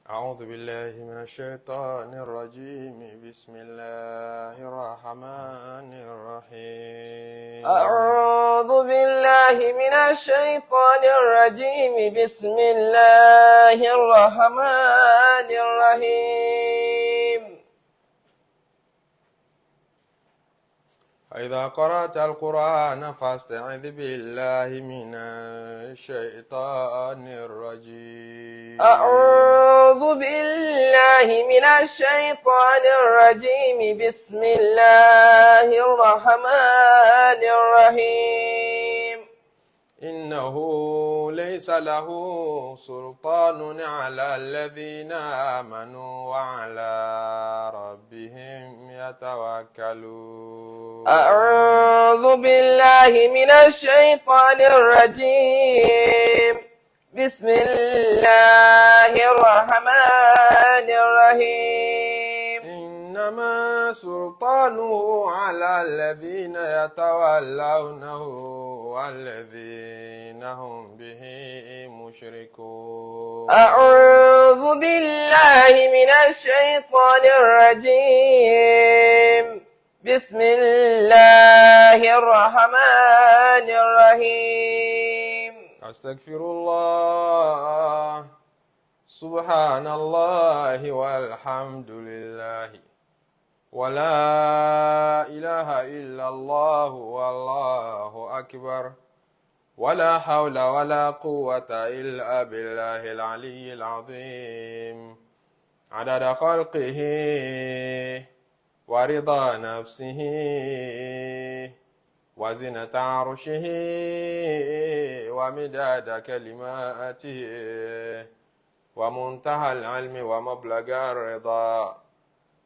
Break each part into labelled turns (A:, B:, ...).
A: أعوذ بالله من الشيطان الرجيم. بسم الله الرحمن الرحيم.
B: أعوذ بالله من الشيطان الرجيم. بسم الله الرحمن الرحيم.
A: إذا قرأت القرآن فاستعذ بالله من الشيطان الرجيم.
B: أعوذ بالله من الشيطان الرجيم. بسم الله الرحمن الرحيم.
A: إنه ليس له سلطان على الذين آمنوا وعلى ربهم يتوكلون.
B: أعوذ بالله من الشيطان الرجيم. بسم الله الرحمن الرحيم.
A: إنما سلطانه على الذين يتولونه والذين هم به مشركون.
B: أعوذ بالله من الشيطان الرجيم. بسم الله الرحمن الرحيم.
A: أستغفر الله. سبحان الله والحمد لله ولا إله إلا الله والله أكبر ولا حول ولا قوة إلا بالله العلي العظيم. عدد خلقه ورضا نفسه وزنة عرشه ومداد كلماته ومنتهى العلم ومبلغ الرضا.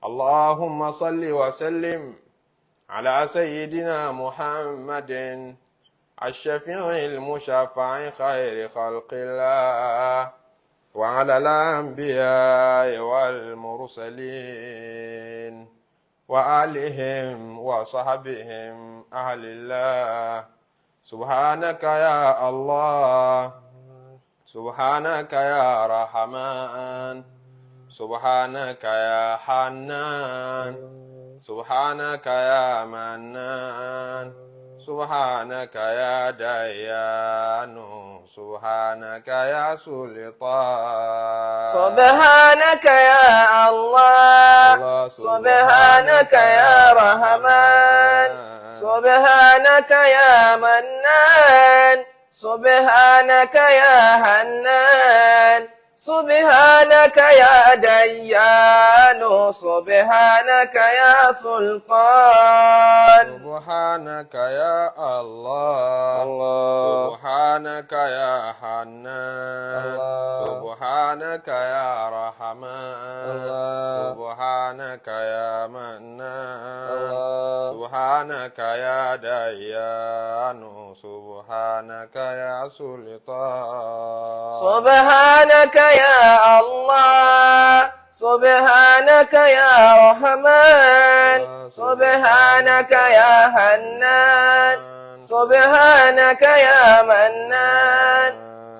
A: اللهم صل وسلم على سيدنا محمد الشفيع المشفع خير خلق الله وعلى الأنبياء والمرسلين وآلهم وصحبهم أهل الله. سبحانك يا الله، سبحانك يا رحمن، سبحانك يا حنان، سبحانك يا منان، سبحانك يا ديان، سبحانك يا سلطان.
B: سبحانك يا الله، سبحانك يا رحمن، سبحانك يا منان، سبحانك يا حنان، سبحانك يا ديان، سبحانك يا سلطان.
A: سبحانك يا الله، سبحانك يا حنان، سبحانك يا رحمن، سبحانك يا منان، سبحانك يا ديان، سبحانك يا سلطان.
B: سبحانك يا الله، سبحانك يا رحمن، سبحانك يا حنان، سبحانك يا منان،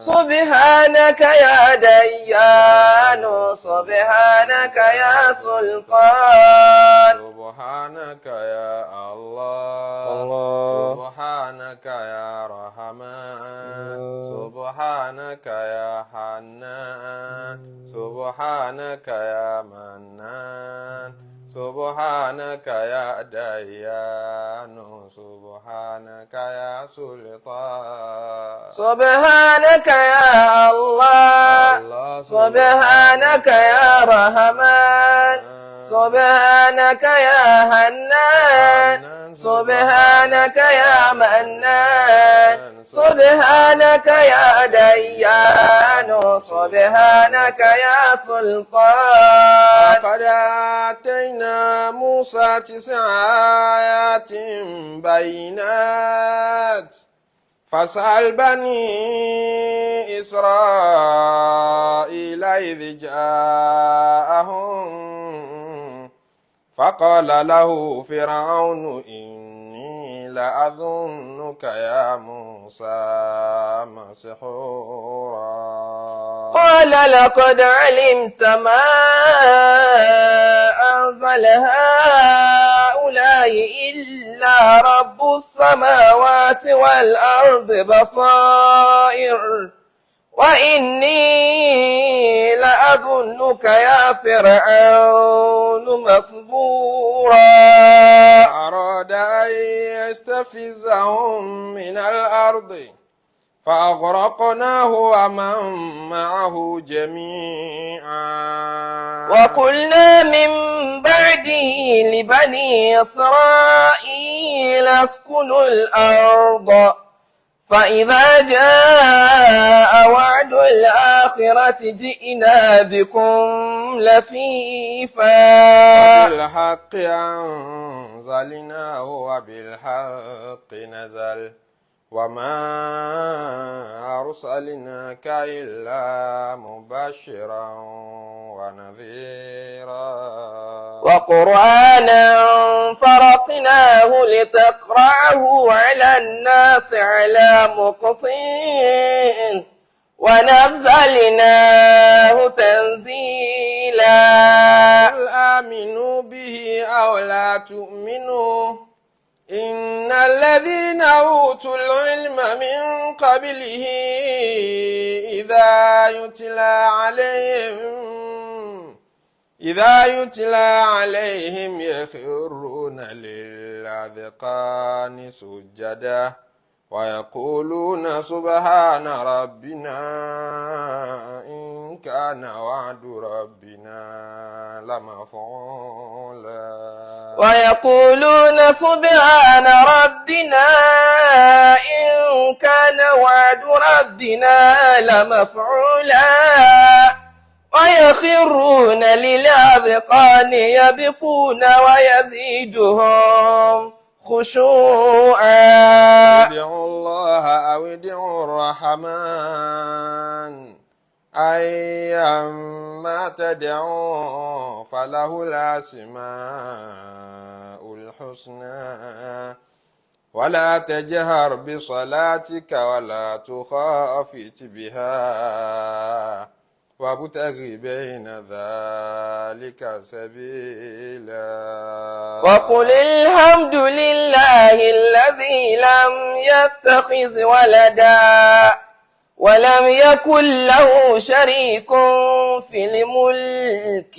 B: سبحانك يا ديان، سبحانك يا سلطان.
A: سبحانك يا الله، سبحانك يا رحمن، سبحانك يا حنان، سبحانك يا منان، سبحانك يا ديان، سبحانك يا سلطان.
B: سبحانك يا الله، سبحانك يا رحمن، سبحانك يا حنان، سبحانك يا منان، سبحانك يا ديان، سبحانك يا سلطان.
A: لقد آتينا موسى 9 آيات بينات فاسأل بني إسرائيل إذ جاءهم فقال له فرعون إني لأظنك يا موسى مسحورا.
B: قال قال لقد علمت ما أنزل هؤلاء إلا رب السماوات والأرض بصائر وإني لأظنك يا فرعون مثبورا.
A: أراد أن يستفزهم من الأرض فأغرقناه ومن معه جميعا.
B: وقلنا من بعده لبني إسرائيل اسكنوا الأرض فإذا جاء وعد الآخرة جئنا بكم لفيفا.
A: وبالحق أنزلناه وبالحق نزل وما أرسلناك إلا مبشرا ونذيرا.
B: وقرآنا فرقناه لتقرأه على الناس على مكث ونزلناه تنزيلا.
A: قل آمنوا به أو لا تؤمنوا إن الذين أوتوا العلم من قبله إذا يتلى عليهم يخرون للأذقان سجدا ويقولون سبحان ربنا إن كان وعد ربنا لمفعولا.
B: ويقولون سبحان ربنا إن كان وعد ربنا لمفعولا ويخرون للأذقان يبكون ويزيدهم خشوعا.
A: ادعوا الله أو ادعوا الرحمن أيما تدعوا فله الأسماء الحسنى ولا تجهر بصلاتك ولا تخافت بها وابتغ بين ذلك سبيلا.
B: وقل الحمد لله الذي لم يتخذ ولدا ولم يكن له شريك في الملك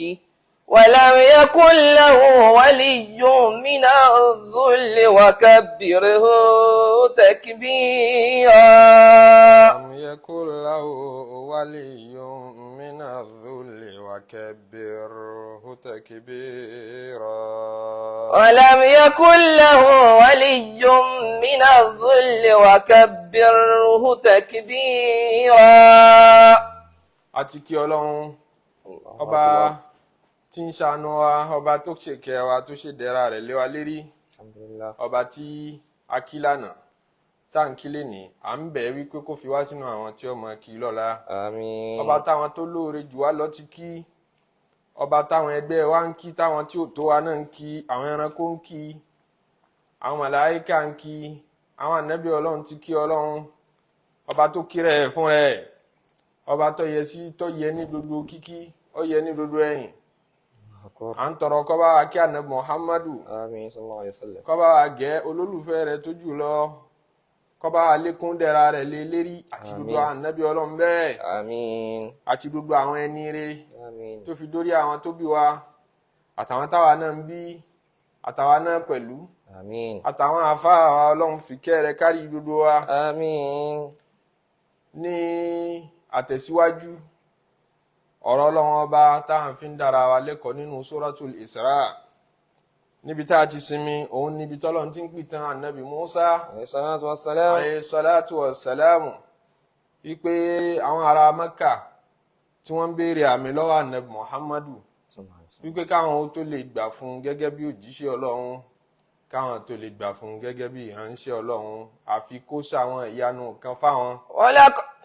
B: ولم يكن له ولي من الذل وكبره تكبيرا.
A: لم يكن له ولي من الذل وكبره تكبيرا.
B: ولم يكن له ولي من الذل وكبره تكبيرا.
A: Àti kí Ọlọ́run ọba tí ń ṣàánú wa, ọba tó ṣèkẹ́ wa, tó ṣèdẹ̀ra rẹ̀ lé wa lérí, ọba tí a kí lánàá, tá à ń kí lénìí, à ń bẹ̀ wípé kó fi wá sínú àwọn tí ó máa kí lọ́la.
B: Àmín.
A: Ọba táwọn tó lóore jù wá lọ ti kí, ọba táwọn ẹgbẹ́ wa ń kí, táwọn tí ò tó wa náà ń kí, àwọn ẹranko ń kí, àwọn màláíkà ń kí, àwọn ànábì Ọlọ́run ti kí Ọlọ́run, ọba tó kí rẹ̀ fún rẹ̀, ọba tó yẹ sí, tó yẹ ní gbogbo kíkí, ó yẹ ní gbogbo ẹ̀yìn. À ń tọrọ kó bá wa kí ànábì Muhammadu.
B: Àmín, sallallahu alayhi wa sallam.
A: Kó bá wa gẹ́ olólùfẹ́ rẹ̀ tó jù lọ, kó bá wa lékún dẹ̀ra rẹ̀ lé lérí àti gbogbo
B: Àmín.
A: ànábì Ọlọ́run bẹ́ẹ̀.
B: Àmín.
A: Àti gbogbo àwọn ẹni rere
B: Àmín.
A: tó fi dórí àwọn tó bí wa, àtàwọn táwa náà ń bí, àtàwa náà pẹ̀lú.
B: Àmín.
A: Àtàwọn àfáà wa, Ọlọ́run fi kẹ́ rẹ̀ kárí gbogbo wa.
B: Àmín.
A: Ní àtẹ̀síwájú ọ̀rọ̀ Ọlọ́run ọba táwọn fi ń dára wa lẹ́kọ̀ọ́ nínú Suratul Isra, níbi tá a ti sinmi, òun níbi tọ́lọ́run ti ń pìtàn ànábì Musa
B: Alayhi salatu wa salam.
A: Alayhi salatu wa salamu, wípé àwọn ará Mẹ́kà tí wọ́n ń béèrè àmì lọ́wọ́ ànábì Muhammadu, wípé káwọn ó tó lè gbà fún un gẹ́gẹ́ bí òjíṣẹ́ Ọlọ́run, káwọn tó lè gbà fún un gẹ́gẹ́ bí ìránṣẹ́ Ọlọ́run, àfi kó ṣàwọn ìyanu kan fáwọn.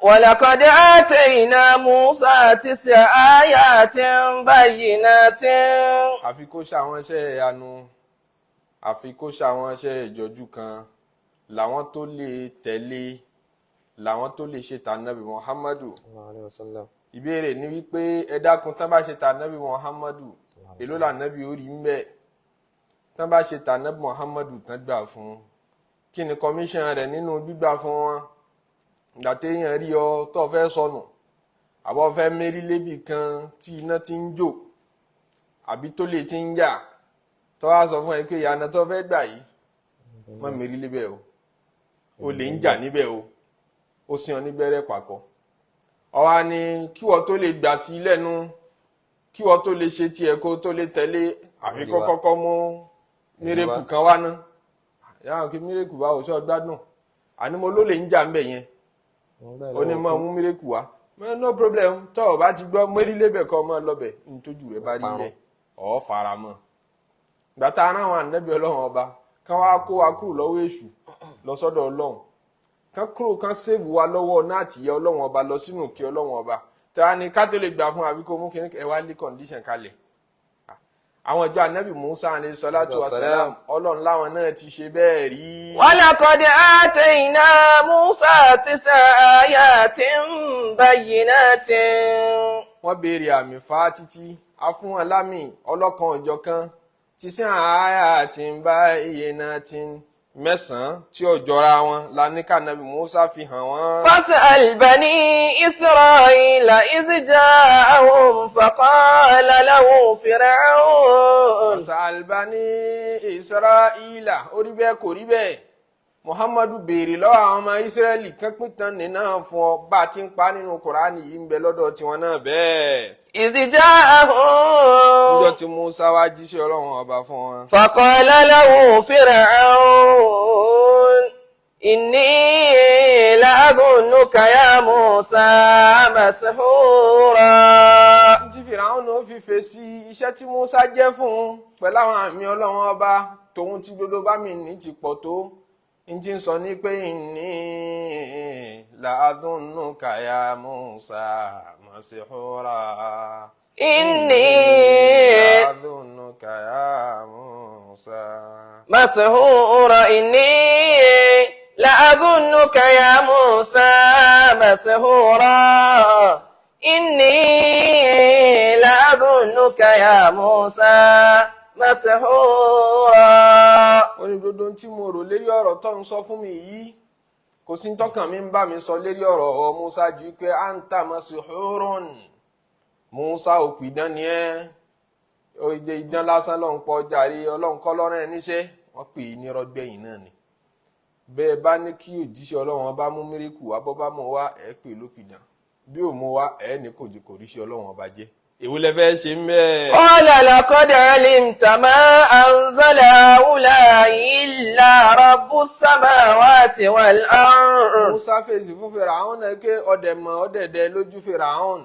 B: ولقد آتينا موسى تسع آيات بينات.
A: Àfi kó ṣàwọn iṣẹ́ ìyanu, àfi kó ṣàwọn iṣẹ́ ìjọjú kan làwọn tó lè tẹ̀lé, làwọn tó lè ṣe tànàbí Muhammadu.
B: Sallallahu alayhi wa sallam.
A: Ìbéèrè ni wípé, ẹ dákun, tán bá ṣe tà nábì Muhammadu, èló là nábì ó rí ń bẹ́ẹ̀? Tán bá ṣe tà nábì Muhammadu tán gbà fún un, kí ni commission rẹ̀ nínú gbígbà fún wọn? Ìgbà téèyàn rí ọ tó fẹ́ sọnù, àbọ̀ fẹ́ mérí lébì kan tí iná ti ń jò àbí tó lè ti ń jà, tó wá sọ fún ẹ pé ìyànà tó fẹ́ gbà yìí, má mérí lébẹ̀ o, o lè ń jà níbẹ̀ o, ó sin ọ nígbẹ́rẹ́ pàkọ́. Ọ̀wá ni kí wọ́n tó lè gbà sí lẹ́nu, kí wọ́n tó lè ṣe tiẹ̀, kó tó lè tẹ̀lé, àfi kó kọ́kọ́ mú miracle kan wá ná. Yàrá kí miracle báwo? Sọ gbádùn? Àní mo ló lè ń jà ń bẹ̀ yẹn, ó ní mọ́ mú miracle wá. No problem, tó o bá ti gbọ́, mérí lébẹ̀ kọ́ ọmọ lọ́bẹ̀, ntójú rẹ̀ bá rí lẹ̀ ọ̀ fara mọ́. Gbàtà ara àwọn ànábì Ọlọ́run Ọba kán wá kó wa kúrò lọ́wọ́ èṣù lọ sọ́dọ̀ Ọlọ́run, kán kúrò, kán save wa lọ́wọ́ náà àtìyẹ Ọlọ́run Ọba lọ sínú òkè Ọlọ́run Ọba tí a ní ká tó lè gbà fún, àbí kó mú kíní ẹ wá lé condition kalẹ̀. Àwọn ìjọ ànábì Musa alayhi salatu wa salam, Ọlọ́run láwọn náà ti ṣe bẹ́ẹ̀ rí.
B: ولقد آتينا موسى تسع آيات بينات.
A: Wọ́n béèrè àmì fá títí, a fún wọn lámì ọlọ́kan òjọ̀kan tí sí àáyá tí ń bá iye náà ti mẹ́sàn-án tí ó jọra wọn la ní kànábì Musa fi hàn wọ́n.
B: فاسأل بني إسرائيل إذ جاءهم فقال له فرعون.
A: فاسأل بني إسرائيل, ó rí bẹ́ẹ̀, kò rí bẹ́ẹ̀? Muhammadu, béèrè lọ́wọ́ àwọn ọmọ Israẹli kan, pín tán nínú fún ọ. Bá a ti ń pa nínú Kùránì yìí, ń bẹ lọ́dọ̀ tiwọn náà bẹ́ẹ̀.
B: إذ جاءهم
A: Níjọ́ tí Musa wá jíṣẹ́ Ọlọ́run Ọba fún wọn.
B: فقال له فرعون إني لأظنك يا موسى مسحورا.
A: Tí Fìràwọn náà fi fèsì iṣẹ́ tí Musa jẹ́ fún un pẹ̀lú àwọn àmì Ọlọ́run Ọba tòun tí gbogbo bá mi ní ti pọ̀ tó n ti sọ ní pé إني لأظنك يا موسى مسحورا.
B: إني
A: لأظنك يا موسى
B: مسحورا إني لأظنك يا موسى مسحورا إني لأظنك يا موسى مسحورا.
A: Ó ní gbogbo ohun tí mo rò lérí ọ̀rọ̀ tó ń sọ fún mi yìí, kò sí tọkàn mi ń bá mi sọ lérí ọ̀rọ̀ ọ Musa ju pé أنت مسحور. Musa, òpìdán ni ẹ́, ìdè idán lásán ló ń pọ̀ jàre, Ọlọ́run kọ́ lọ́rùn ẹ̀ níṣẹ́. Wọ́n pè é ní rọ́gbẹ̀yìn náà ni. Bẹ́ẹ̀ bá ní kí òjíṣẹ́ Ọlọ́run ọba mú miracle wá, bọ́ bá mú wá, ẹ̀ pè lópìdán. Bí ò mú wá, ẹ̀ ní kò ríṣẹ́ Ọlọ́run Ọba jẹ́. Èwo lẹ fẹ́ ṣe ń bẹ́ẹ̀?
B: قال لقد علمت ما أنزل هؤلاء إلا رب السماوات والأرض.
A: Musa fèsì fún Fìràhùn náà pé ọdẹ mọ ọdẹdẹ lójú Fìràhùn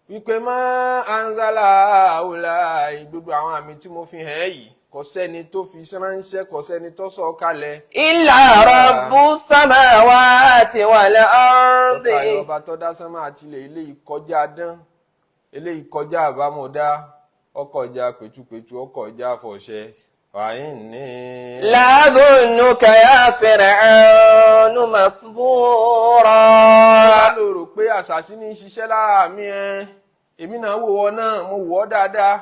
A: wípé ما أنزل هؤلاء, gbogbo àwọn àmì tí mo fi hàn ẹ́ yìí, kò sẹ́ni tó fi ránṣẹ́, kò sẹ́ni tó sọ kalẹ̀.
B: إلا رب السماوات والأرض.
A: Ọ̀tá ọba tó dá sánmà àti ilẹ̀. Eléyìí kọjá dán, eléyìí kọjá àbámọ̀dá, ọkọ̀ ìjà pẹ̀tùpẹ̀tù, ọkọ̀ ìjà àfọ̀ṣẹ wàyí ní.
B: لأظنك يا فرعون مثبورا.
A: Bá lò rò pé àṣàṣì ní í ṣiṣẹ́ lára mi ẹ, èmi náà wò ọ náà, mo wò ọ́ dáadáa.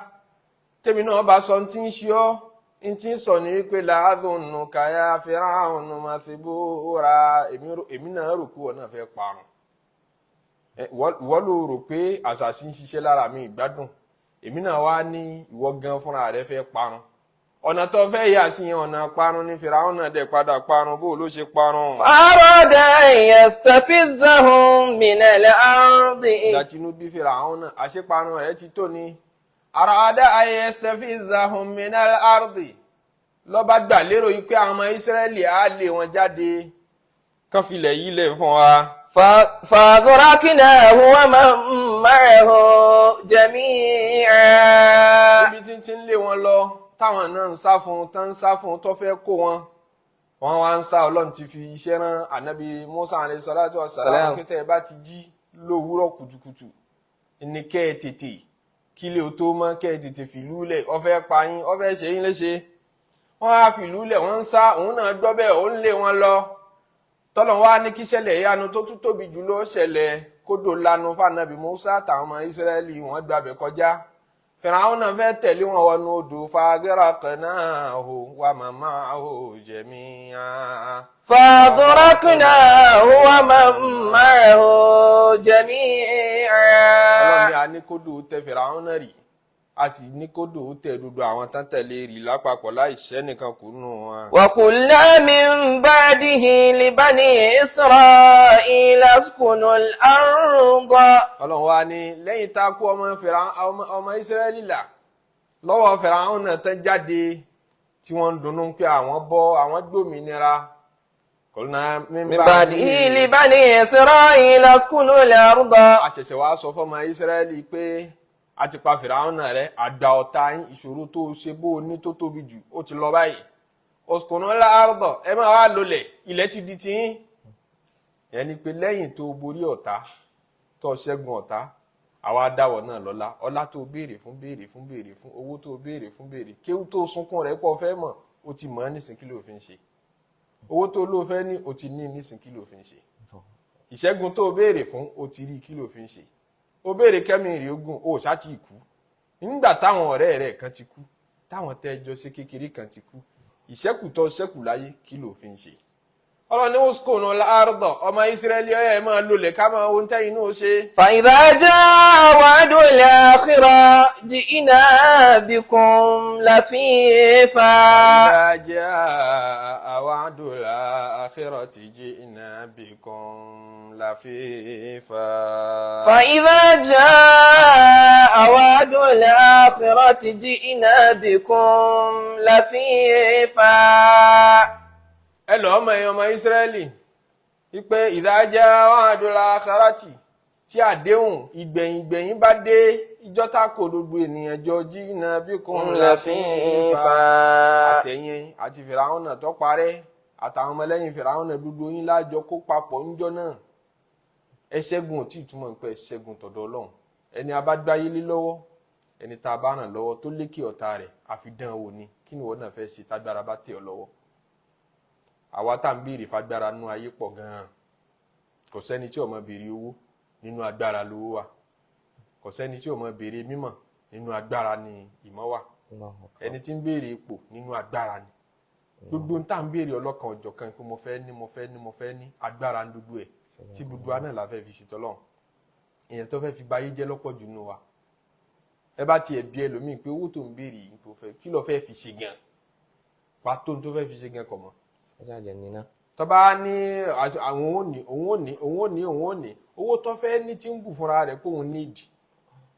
A: Tèmi náà bá sọ tí ń ṣe ọ́, n tí ń sọ ní wípé لأظنك يا فرعون مثبورا. Èmi náà rò pé wọn náà fẹ́ parun. Ìwọ ló rò pé àṣàṣì ń ṣiṣẹ́ lára mi ìgbádùn, èmi náà wá ní ìwọ gan fúnra rẹ fẹ́ parun. Ọ̀nà tó fẹ́ yà sí yẹn, ọ̀nà parun ní. Fìràwọn náà dẹ̀ padà parun. Bó ló ṣe parun?
B: فأراد أن يستفزهم من الأرض.
A: Ìgbà tí inú bí Fìràwọn náà, àṣeparun rẹ̀ ti tó ni. أراد أن يستفزهم من الأرض, lọ́ba gbà lérò yìí pé àwọn ọmọ Ísírẹ́lì á lé wọn jáde, kán filẹ̀ yìí lẹ̀ fún wa.
B: فأغرقناه ومن معه جميعا.
A: Níbi tí ń ti ń lé wọn lọ, táwọn náà ń sá fún, tán ń sá fún, tó fẹ́ kó wọn, wọn wá ń sá. Ọlọ́run ti fi iṣẹ́ rán ànábì Musa alayhi salatu wa salam.
B: Salam.
A: Kí tẹ́ ẹ bá ti jí lówùúrọ̀ kùtùkùtù ní kẹ́ ẹ tètè kílé o tó mọ́, kẹ́ ẹ tètè fìlú lẹ̀, ó fẹ́ pa yín, ó fẹ́ ṣe yín léṣe. Wọ́n á fìlú lẹ̀, wọ́n ń sá. Òun náà gbọ́ bẹ́ẹ̀, ó ń lé wọn lọ. Tọ́lọ̀ wá ní kí ṣẹlẹ̀ ìyanu tó tún tóbi jù lọ ṣẹlẹ̀, kódò lanu fànàbí Musa àtàwọn ọmọ Ísírẹ́lì, wọ́n gbàbẹ̀ kọjá. Fìràwọn náà fẹ́ tẹ̀lé wọn wọnú odò, fagharaqnahu wa man ma'ahu jami'a.
B: فأغرقناه ومن معه جميعا.
A: Ọlọ́run ní a ní kódò tẹ Fìràwọn náà rì, a sì ní kódò tẹ gbogbo àwọn tán tẹ̀lé rì lápapọ̀ láì ṣẹ́nìkan kù nù wọn.
B: وقلنا من بعده لبني إسرائيل اسكنوا الأرض.
A: Ọlọ́run wa ní lẹ́yìn tá a kó ọmọ ọmọ Ísírẹ́lì là lọ́wọ́ Fìràwọn náà tán jáde, tí wọ́n ń dunnú pé àwọn bọ́, àwọn gbòmìnira. Qulna min
B: من بعده لبني إسرائيل اسكنوا الأرض.
A: A ṣẹ̀ṣẹ̀ wá sọ fọ́mọ Ísírẹ́lì pé a ti pa Fìràwọn náà rẹ́, àgbà ọ̀tá yín, ìṣòro tó ṣe bó o ní tó tóbi jù, ó ti lọ báyìí. Uskunu al-arda, ẹ máa wá lọlẹ̀, ilẹ̀ ti di tiyín. Ẹni pé lẹ́yìn tó borí ọ̀tá, tó ṣẹ́gun ọ̀tá, àwa dáwọ̀ náà lọ́lá. Ọlá tó béèrè fún, béèrè fún, béèrè fún, owó tó béèrè fún, béèrè, kéwú tó sunkún rẹ̀ pọ̀ fẹ́ mọ̀, ó ti mọ̀ ọ́ nísìn, kí ló fi ń ṣe? Owó tó ló fẹ́ ní, ó ti ní nísìn, kí ló fi ń ṣe? Ìṣẹ́gun tó béèrè fún, ó ti rí, kí ló fi ń ṣe? Ó béèrè kẹ́mi rè ogun, ó ṣá ti kú nígbà táwọn ọ̀rẹ́ rẹ̀ kan ti kú, táwọn tẹ́jọ́ ṣe kékeré kan ti kú, ìṣẹ́kù tó ṣẹ́kù láyé, kí ló fi ń ṣe? Ọlọ́run ní uskunu al-arda, ọmọ Ísírẹ́lì, ọ̀yẹ́ ẹ̀ máa lolẹ̀ ká máa ohun tẹ́yìn náà ṣe.
B: فإذا جاء وعد الآخرة جئنا بكم لفيفا.
A: إذا جاء وعد الآخرة جئنا بكم لفيفا.
B: فإذا جاء وعد الآخرة جئنا بكم لفيفا.
A: Ẹ lọ́ọ́ mọ, ẹ̀yin ọmọ Ísírẹ́lì, wípé إذا جاء وعد الآخرة, tí àdéhùn ìgbẹ̀yìngbẹ̀yìn bá dé, ìjọ tá kò gbogbo ènìyàn jọ, جئنا بكم
B: لفيفا.
A: Àtẹ̀yìn àti Fìràwọn náà tó parẹ́ àtàwọn ọmọlẹ́yìn Fìràwọn náà, gbogbo yín lájọ kó papọ̀ ńjọ́ náà. Ẹ ṣẹ́gun ò tí ì túmọ̀ pé ẹ ṣẹ́gun tọ̀dọ̀ Ọlọ́run. Ẹni a bá gbáyé lé lọ́wọ́, ẹni tá a bá ràn lọ́wọ́ tó lékè ọ̀tá rẹ̀, àfi dán wò ni. Kí ni ìwọ náà fẹ́ ṣe tágbára bá tẹ̀ ọ́ lọ́wọ́? Àwa tá à ń béèrè fagbára nú ayé pọ̀ gan-an. Kò sẹ́ni tí ò máa béèrè owó, nínú agbára lówó wà. Kò sẹ́ni tí ò máa béèrè mímọ̀, nínú agbára ni ìmọ̀ wà. Ẹni tí ń béèrè ipò, nínú agbára ni. Gbogbo ń tà ń béèrè ọlọ́kan ọ̀jọ̀kan pé mo fẹ́ ní, mo fẹ́ ní, mo fẹ́ ní, agbára ń gbogbo ẹ̀ tí gbogbo wa náà la fẹ́ fi ṣètò Ọlọ́run. Èèyàn tó fẹ́ fi bayé jẹ́ lọ́pọ̀ jù nù wa. Ẹ bá tiẹ̀ bí ẹlòmíì pé owó tó ń béèrè yìí tó fẹ́, kí ló fẹ́ fi ṣe gan pàtó tó fẹ́ fi ṣe gan kọ̀ mọ́.
B: Ẹ ṣáà jẹ nínà.
A: Tó bá ní àwọn ò ní, òun ò ní, òun ò ní, òun ò ní owó tó fẹ́ ní, tí ń bù fúnra rẹ̀ pé òun nídìí,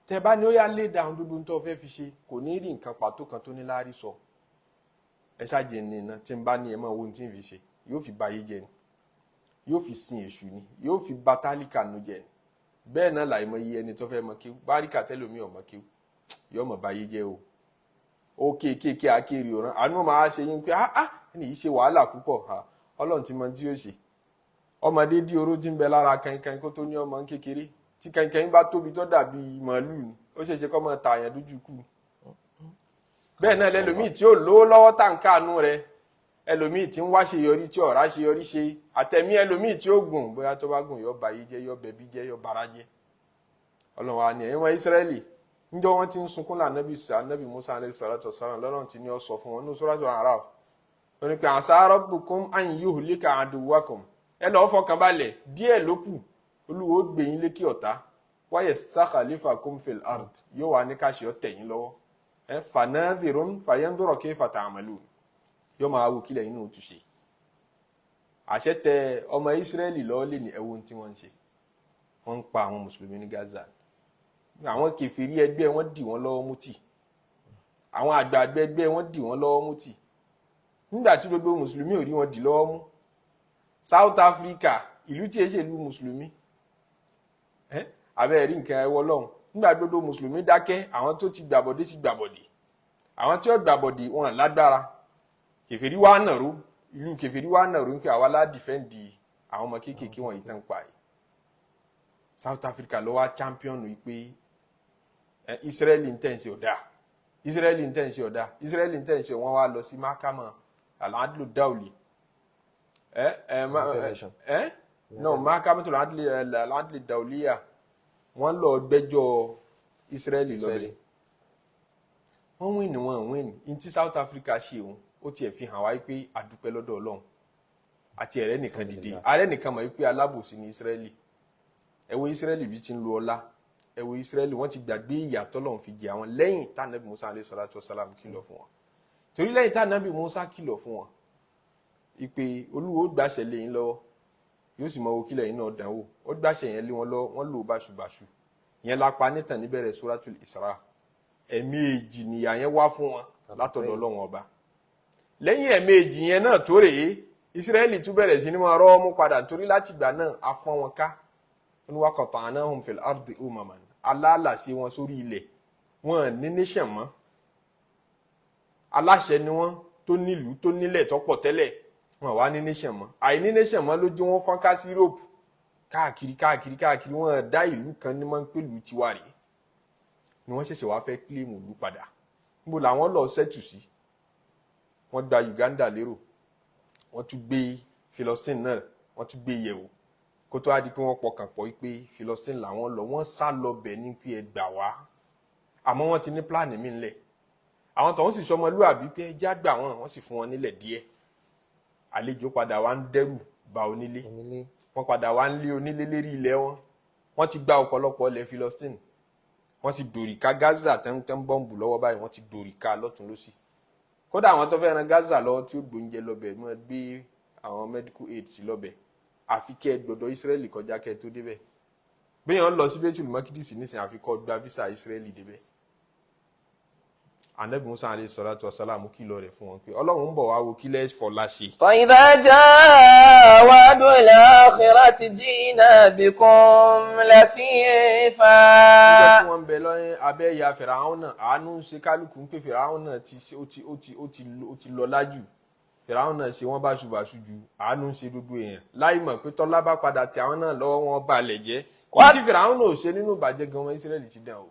A: tẹ bá ní ó yá lé dáhùn dúdú tó fẹ́ fi ṣe, kò ní rí nǹkan pàtó kan tó ní láárí sọ. Ẹ ṣáàjẹ ní iná tí ń bá ní ẹ máa wo ohun tí ń fi ṣe, yóò fi bayé jẹ ni, yóò fi sin èṣù ni, yóò fi ba tálíkà nu jẹ ni. Bẹ́ẹ̀ náà làìmọ̀ iye ẹni tó fẹ́ mọ kíw báríkà tẹ́lómi ọ̀mọ kíw, yóò mọ̀ bayé jẹ́ o. Ó kéékèèké akéèrè òràn àánú máa ṣe yín pé ah ah, ẹni yìí ṣe wàhálà púpọ̀. Ha, Ọlọ́run ti mọ tí yóò ṣe. Ọmọdé dí oró tí ń bẹ lára kankan kó tó ní ọmọ kékeré, tí kankan bá tóbi tó dàbí màálù ni, ó ṣeéṣe kó máa tààyàn dójú kú. Bẹ́ẹ̀ náà lẹ́lòmíì tí ó lówó lọ́wọ́ tá n káànú rẹ̀, ẹlòmíì tí ń wá ṣe yọrí tí ọ̀rá ṣe yọrí ṣe, àtẹ̀mí ẹlòmíì tí ó gùn, bóyá tó bá gùn, yọ bàyí jẹ́, yọ bẹ̀bí jẹ́, yọ bara jẹ́. Ọlọ́run wa ni ẹ̀yin ọmọ Ísírẹ́lì, níjọ́ wọ́n ti ń sunkún lànàbí ànábì Musa alayhi salatu wassalam, lọ́lọ́run ti ní ọ sọ fún wọn ní Suratul A'raf. Ó ní pé عسى ربكم أن يهلك عدوكم, ẹ lọ́ọ́ fọkàn balẹ̀, díẹ̀ ló kù, Olúwo gbé yín lékè ọ̀tá, ويستخلفكم في الأرض, yóò wá ní káṣí ọ tẹ̀yìn lọ́wọ́ ẹ فناظر فينظر كيف تعملون, yóò máa wò kílẹ̀ inú òtún ṣe. Àṣẹ tẹ ọmọ Ísírẹ́lì lọ́wọ́ lè ní ẹ̀wọ̀n tí wọ́n ń ṣe. Wọ́n ń pa àwọn mùsùlùmí ní Gaza, àwọn kèfèrí ẹgbẹ́ wọn dì wọ́n lọ́wọ́ mú tì, àwọn àgbààgbà ẹgbẹ́ wọn dì wọ́n lọ́wọ́ mú tì, nígbà tí gbogbo mùsùlùmí ò rí wọn dì lọ́wọ́ mú. South Africa, ìlú tí èsè ìlú mùsùlùmí ẹ abẹ́ rí nǹkan ẹwọ́ lọ́hùn, nígbà gbogbo mùsùlùmí dákẹ́, àwọn tó ti gbàbọ̀dé ti gbàbọ̀dé, àwọn tí ó gbàbọ̀dé wọn lágbára. Kèfèrí wa nàró, ìlú kèfèrí wa nàró ń pè àwa lá defend àwọn ọmọ kéékèèké wọ̀nyí tán pa yìí. South Africa ló wá champion yìí pé Israeli ń tẹ̀ ń ṣe ọ̀dà, Israeli ń tẹ̀ ń ṣe ọ̀dà, Israeli ń tẹ̀ ń ṣe. Wọ́n wá lọ sí mahakama al-adlu dawli. Ẹ ẹ ma
B: United Nations.
A: Ẹ no, Mahkamatul Adli Adli Dawliya, wọ́n lọ gbẹ́jọ́ Israeli lọ́bẹ̀.
B: Israeli.
A: Wọ́n win, wọ́n win ní tí South Africa ṣe òun, ó tiẹ̀ fi hàn wá pé àdúpẹ́ lọ́dọ̀ Ọlọ́run àti ẹ̀rẹ́ nìkan dìde, ààrẹ nìkan mọ̀ wípé alábòsí ní Israeli. Ẹ wo Israeli bí ti ń lo ọlá. Ẹ wo Israeli, wọ́n ti gbàgbé ìyà tọ́lọ́run fi jẹ àwọn lẹ́yìn tá Ànábì Musa alayhi salatu wasalam kìlọ̀ fún wọn, torí lẹ́yìn tá Ànábì Musa kìlọ̀ fún wọn ìpè Olúwo gbàṣẹ lé yín lọ́wọ́, yóò sì mọ owó kílẹ̀ yín náà dánwò. Ó gbàṣẹ yẹn lé wọn lọ́wọ́, wọ́n lò ó báṣubàṣu. Yẹn lápá nítàn níbẹ̀rẹ̀ Suratul Isra. Ẹ̀mí èjì nìyà yẹn wá fún wọn látọ̀dọ̀ Ọlọ́run Ọba. Lẹ́yìn ẹ̀mí èjì yẹn náà tó rèé, Israẹli tún bẹ̀rẹ̀ sí ní máa rọ́ ọmú padà, nítorí láti ìgbà náà a fọ́n wọn ká wọn ní waqata'nahum fil ardi umaman, aláàlàsí wọn sórí ilẹ̀, wọn ní nation mọ́. Aláṣẹ ni wọn tó nílùú tó nílẹ̀ tó pọ̀ tẹ́lẹ̀, wọn wá ní nation mọ́. Àìní nation mọ́ ló jẹ́ wọn fọ́n ká sí Europe káàkiri káàkiri káàkiri. Wọn dá ìlú kan ní máa ń pèlú tiwa rèé ni wọ́n ṣẹ̀ṣẹ̀ wá fẹ́ claim ìlú padà. Níbo làwọn lọ settle sí? Wọ́n gba Uganda lérò, wọ́n tún gbé Philistine náà, wọ́n tún gbé yẹ̀wò, kó tó wá di pé wọ́n pọkàn pọ̀ pé Philistine làwọn lọ. Wọ́n sá lọ bẹ̀ ní pé ẹ gbà wá, àmọ́ wọ́n ti ní plan mi ńlẹ̀. Àwọn tọ̀hún sì sọmọlúàbí pé ẹ já gbà wọ́n, wọ́n sì fún wọn nílẹ̀ díẹ̀. Àlejò padà wá ń dẹ́rù ba onílé.
B: Onílé.
A: Wọ́n padà wá ń lé onílé lérí ilẹ̀ wọn. Wọ́n ti gba ọ̀pọ̀lọpọ̀ ilẹ̀ Philistine, wọ́n ti dòrìká Gaza tẹ́ńtẹ́ń bọ́ǹbù lọ́wọ́ báyìí. Wọ́n ti dòrìká lọ́tún lọ́sì. Kódà àwọn tó fẹ́ ran Gaza lọ́wọ́ tí ó gbóúnjẹ lọ́bẹ̀, mọ́ gbé àwọn medical aid sí lọ́bẹ̀, àfi kẹ́ ẹ gbọ́dọ̀ Israeli kọjá kẹ́ ẹ tó débẹ̀. Béèyàn lọ sí Baitul Maqdis nísìnyí, àfi kó gba visa Israeli débẹ̀. Anabi Musa alayhi salatu wa salam kìlọ̀ rẹ̀ fún wọn pé Ọlọ́run ń bọ̀ wá wo kílẹ̀ fọlá ṣe.
B: فإذا جاء وعد الآخرة جئنا بكم لفيفا.
A: Níjọ́ tí wọ́n ń bẹ lọ́yìn abẹ́ ìyá Fìràhùn náà, àánú ń ṣe kálukú ń pè Fìràhùn náà ti ṣe, ó ti ó ti ó ti ó ti lọ lájù. Fìràhùn náà ṣe wọ́n báṣubàṣu ju, àánú ń ṣe gbogbo èèyàn láì mọ̀ pé tọ́lá bá padà tẹ àwọn náà lọ́wọ́, wọn balẹ̀ jẹ́.
B: Wá-
A: Tí Fìràhùn náà ò ṣe nínú ìbàjẹ́ gan, ọmọ Ísírẹ́lì ti dàn o.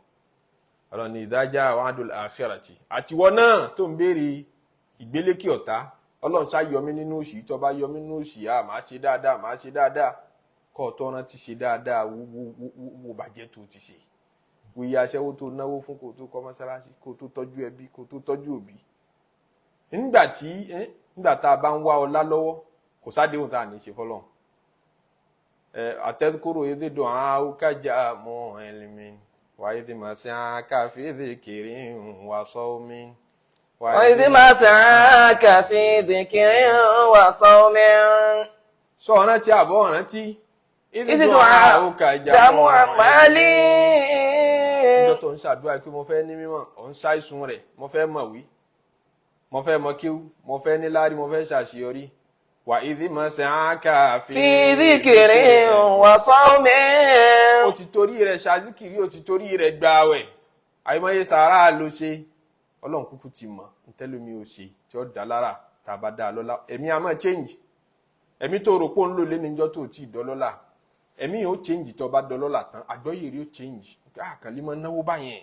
A: Ọ̀rọ̀ ni ìdájà wa'dul akhirati. Àtiwọ́ náà tó ń béèrè ìgbélékè ọ̀tá, Ọlọ́run ṣá yọ mí nínú òṣì, tó bá yọ mí nínú òṣì, à máa ṣe dáadáa, máa ṣe dáadáa. Kọ́ ọ tó rántí ṣe dáadáa, wo wo wo wo bàjẹ́ tó ti ṣe, wo iye aṣẹ́wó tó náwó fún kó tó kọ́ mọ́sálásí, kó tó tọ́jú ẹbí, kó tó tọ́jú òbí. Nígbà tí nígbà tá a bá ń wá ọlá lọ́wọ́, kò sádéhùn tá a ní ṣe fọlọ́run. Àtẹ́kùrò ìdídùn àwùkájà mọ́ ẹlẹ́mì wáyé tí màá sí àkàfé kiri wà sọ́ọ́mí.
B: وإذ ما سعاك في ذكر وصوم.
A: Sọ ọ̀rántí àbọ̀ ọ̀rántí.
B: إذ دعاء جمع مالي.
A: Ìjọ tó ń ṣàdúrà pé mo fẹ́ ní mímọ̀, ò ń ṣàìsùn rẹ̀, mo fẹ́ mọ̀wí, mo fẹ́ mọ kíw, mo fẹ́ níláárí, mo fẹ́ ṣàṣeyọrí. Wà ìdí mọ̀ sí àkàfé.
B: في ذكر وصوم.
A: Ó ti torí rẹ̀ ṣàzíkìrí, ó ti torí rẹ̀ gbààwẹ̀, àìmọye sàárà ló ṣe. Ọlọ́run kúkú ti mọ̀ ntẹ́lómi ò ṣe tí ó dá lára tá a bá dá a lọ́lá. Ẹ̀mí a máa change. Ẹ̀mí tó rò pé ó ń lò lé níjọ́ tó ti dọ́lọ́lá, ẹ̀mí yóò change. Tó bá dọ́lọ́lá tán, àgbọ́yé rí ó change. Àkànlé máa náwó báyẹn,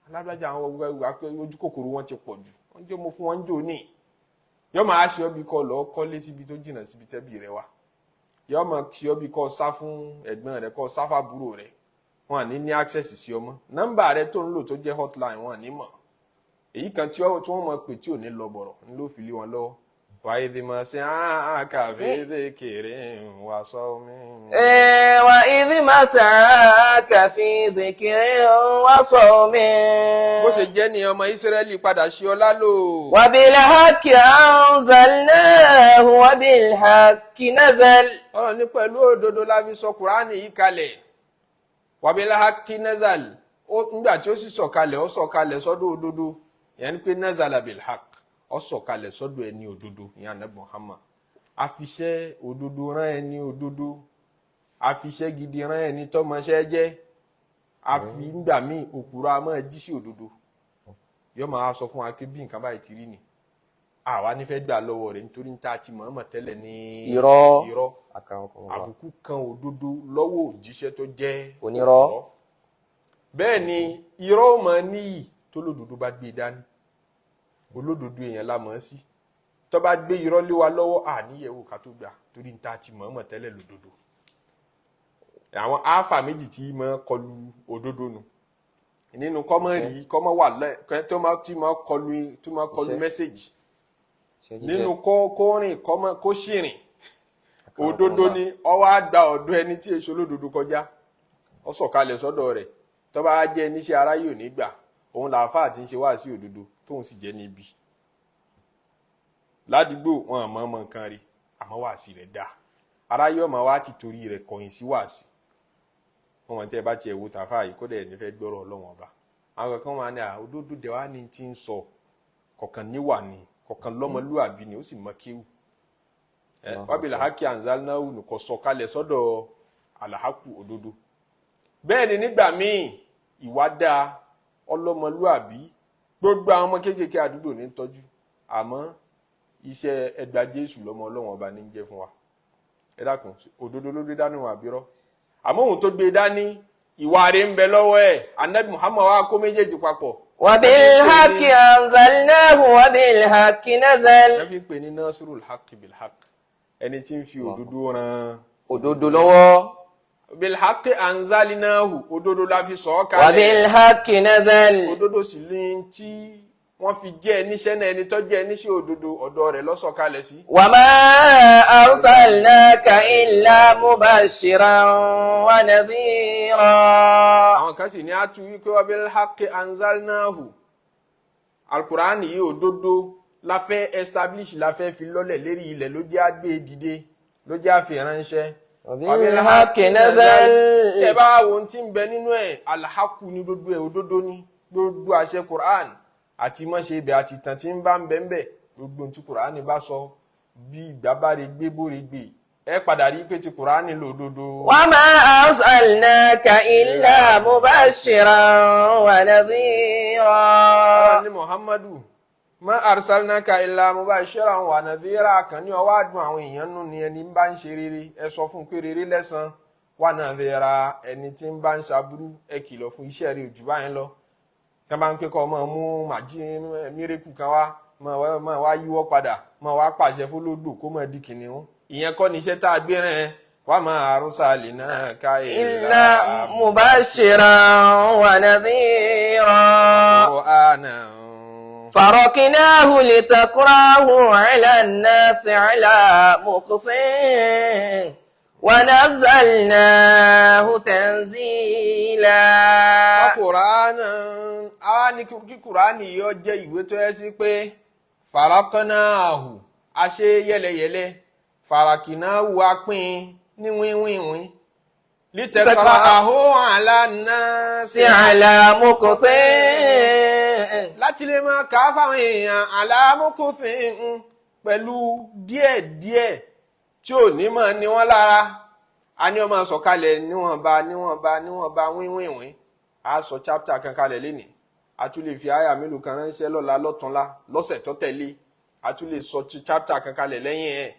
A: alábàjá àwọn ojú kòkòrò wọn ti pọ̀ jù, wọ́n jẹ́ mo fún wọn jò ní yọ máa ṣe ọ́ bí kọ́ lọ́ọ́ kọ́lé síbi tó jìnnà síbi tẹ́bí rẹ wà, yọ máa ṣe ọ́ bí kọ́ sá fún ẹ̀gbọ́n rẹ, kọ́ sá fábúrò rẹ. Wọn à ní access sí ọmọ nọ́mbà rẹ tó ń lò tó jẹ́ hotline, wọn à ní mọ̀ èyí kan tí wọ́n mọ̀ pé tí ò ní lọ bọ̀rọ̀ ń ló fi lé wọn lọ́wọ́. Wàá mọ̀ sí àkàfé kéré wà sọ mí.
B: وإذ ما سعاك في ذكر وصوم.
A: Bó ṣe jẹ́ ni ọmọ Ísírẹ́lì padà ṣe ọlá lò.
B: وبالحق أنزلناه وبالحق نزل.
A: Ọ̀rọ̀ ní pẹ̀lú òdodo la fi sọ Kùránì yìí kalẹ̀. وبالحق نزل. Ó nígbà tí ó sì sọ̀kalẹ̀, ó sọ̀kalẹ̀ sọ́dọ̀ òdodo. Ìyẹn ni pé نزل بالحق, ó sọ̀kalẹ̀ sọ́dọ̀ ẹni òdodo, ìyẹn Ànábì Muhammad. Àfiṣẹ́ òdodo rán ẹni òdodo, àfiṣẹ́ gidi rán ẹni tọ́mọṣẹ́ jẹ́. Àfi ńgbà míì, òpùrọ̀ a máa jí sí òdodo, yóò máa sọ fún wa pé bí nǹkan báyìí ti rí ni, àwa nífẹ̀ẹ́ gbà lọ́wọ́ rẹ̀ nítorí níta ti mọ̀ọ́mọ̀ tẹ́lẹ̀ ní
B: Irọ́.
A: Irọ́.
B: Akramakumullah.
A: Àbùkù kan òdodo lọ́wọ́ òjíṣẹ́ tó jẹ́
B: Onírọ́.
A: òpùrọ́. Bẹ́ẹ̀ ni irọ́ ò mọ̀ níyì tó lódodo bá gbé e dání. Olódodo èèyàn la mọ̀ ọ́ sí. Tó bá gbé irọ́ lé wa lọ́wọ́, àníyẹ̀wò ká tó gbà, torí níta ti mọ̀ọ́mọ̀ tẹ́lẹ̀ lódodo. Àwọn ááfà méjì tí mọ̀ kọlu òdodo nù nínú kọ́mọ rí kọ́mọ wà lẹ́ tó máa tí máa kọlu, tó máa kọlu
B: Iṣẹ́.
A: message
B: Iṣẹ́ jíjẹ́.
A: nínú kó rìn kọ́mọ kó ṣìrìn. Òdodo ni ọwọ́ á gba ọ̀dọ̀ ẹni tí èso lódodo kọjá, ó sọ̀kalẹ̀ sọ́dọ̀ rẹ̀. Tó bá jẹ́ níṣẹ́ aráyé ò ní gbà, òun làáfàá tí ń ṣe wá sí òdodo, tóun sì jẹ́ níbi ládùúgbò wọn, àmọ́ ọmọ nǹkan rí, àmọ́ wàásì rẹ̀ dáa, aráyé ọmọ wa ti torí rẹ̀ kọ̀yìn sí wàásì wọn. Mọ̀ tí ẹ bá tiẹ̀ wo tàfà yìí, kódà ẹ̀ nífẹ̀ẹ́ gbọ́rọ̀ Ọlọ́wọ́n Ọba. Àwọn kankan máa ní à òdodo dẹ̀ wá ní ti ń sọ kọ̀kan níwà ni, kọ̀kan lọ́mọlúàbí ni, ó sì mọ kéwù ẹ. Wabil haqi anzalnahu nìkan sọ̀kalẹ̀ sọ́dọ̀ alahaku òdodo. Bẹ́ẹ̀ ni nígbà míì, ìwà dáa, ọlọ́mọlúàbí, gbogbo àwọn ọmọ kéékèèké àdúgbò ní tọ́jú, àmọ́ iṣẹ́ ẹgbàá Jésù lọ́mọ Ọlọ́wọ́n Ọba ní jẹ́ fún wa. Ẹ dákun, òdodo ló gbé dání wọn àbírọ́? Àmọ́ òun tó gbé dání, ìwà rẹ̀ ń bẹ lọ́wọ́ ẹ̀. Anabi Muhammad wa kó méjèèjì papọ̀.
B: وبالحق أنزلناه وبالحق نزل.
A: Ẹ fi ń pè ní nasrul haqq bil haqq, ẹni tí ń fi òdodo ran
B: òdodo lọ́wọ́.
A: Bil haqq anzalnahu, òdodo la fi sọ̀ ọ́ kalẹ̀.
B: وبالحق نزل.
A: Òdodo sì ní tí wọ́n fi jẹ́ níṣẹ́ náà, ẹni tó jẹ́ níṣẹ́ òdodo, ọ̀dọ̀ rẹ̀ ló sọ̀ kalẹ̀ sí.
B: وما أرسلناك إلا مبشرا ونذيرا.
A: Àwọn kan sì ní àtú wípé wabil haqqi anzalnahu, alukurani yìí, òdodo la fẹ́ establish, la fẹ́ fi lọ́lẹ̀ lérí ilẹ̀, ló jẹ́ àgbé dìde, ló jẹ́ àfihànṣẹ́.
B: وبالحق نزل.
A: Ẹ bá wo ohun tí ń bẹ nínú ẹ̀, alhaku ní gbogbo ẹ̀, òdodo ní gbogbo àṣẹ Quran àti mọ́ṣe ibẹ̀ àti ìtàn tí ń bá ń bẹ ń bẹ. Gbogbo ohun tí Quran bá sọ, bí ìgbà bá rí gbé bóre gbé, ẹ padà rí pé ti Quran lòdodo.
B: وما أرسلناك إلا مبشرا ونذيرا.
A: Ọlọ́run ní Muhammadu, ma arsalnaka illa mubashiran wa nadhira, kan ní ọwọ́ àdùn àwọn èèyàn nù ní. Ẹni bá ń ṣe rere, ẹ sọ fún un pé rere lẹ́san, wa nadhira, ẹni tí ń bá ń ṣaburú, ẹ kìlọ̀ fún iṣẹ́ rẹ̀ ojú báyìí lọ. Tí wọ́n bá ń pé kọ́ ọmọ mú màjí mírèkù kan wá, máa wá yíwọ́ padà, máa wá pàṣẹ fún lódò kó máa di kìnìún, ìyẹn kọ́ ni iṣẹ́ tá a gbé rẹ̀ wa ma arsalnaka
B: إلا مبشرا ونذيرا.
A: qur'anan
B: فرقناه لتقراه على الناس على مكث ونزلناه تنزيلا.
A: Kùránà àwa ní kí Kùránì yìí ó jẹ́ ìwé tó yẹ sí pé faraqnahu, a ṣe yẹlẹyẹlẹ, farakinahu, a pín ní wíwíwín, litaqra'ahu ala nnasi
B: على مكث
A: láti lè máa kà á fáwọn èèyàn, ala mukuthin, pẹ̀lú díẹ̀díẹ̀ tí ò ní máa ní wọ́n lára. A ní ó máa sọ̀kalẹ̀ níwọ̀nba níwọ̀nba níwọ̀nba, wíwìnwín. A sọ chapter kan kalẹ̀ lénìí, a tún lè fi àyà mélòó kan ránṣẹ́ lọ́la, lọ́túnla, lọ́sẹ̀ tó tẹ̀lé, a tún lè sọ chapter kan kalẹ̀ lẹ́yìn ẹ̀.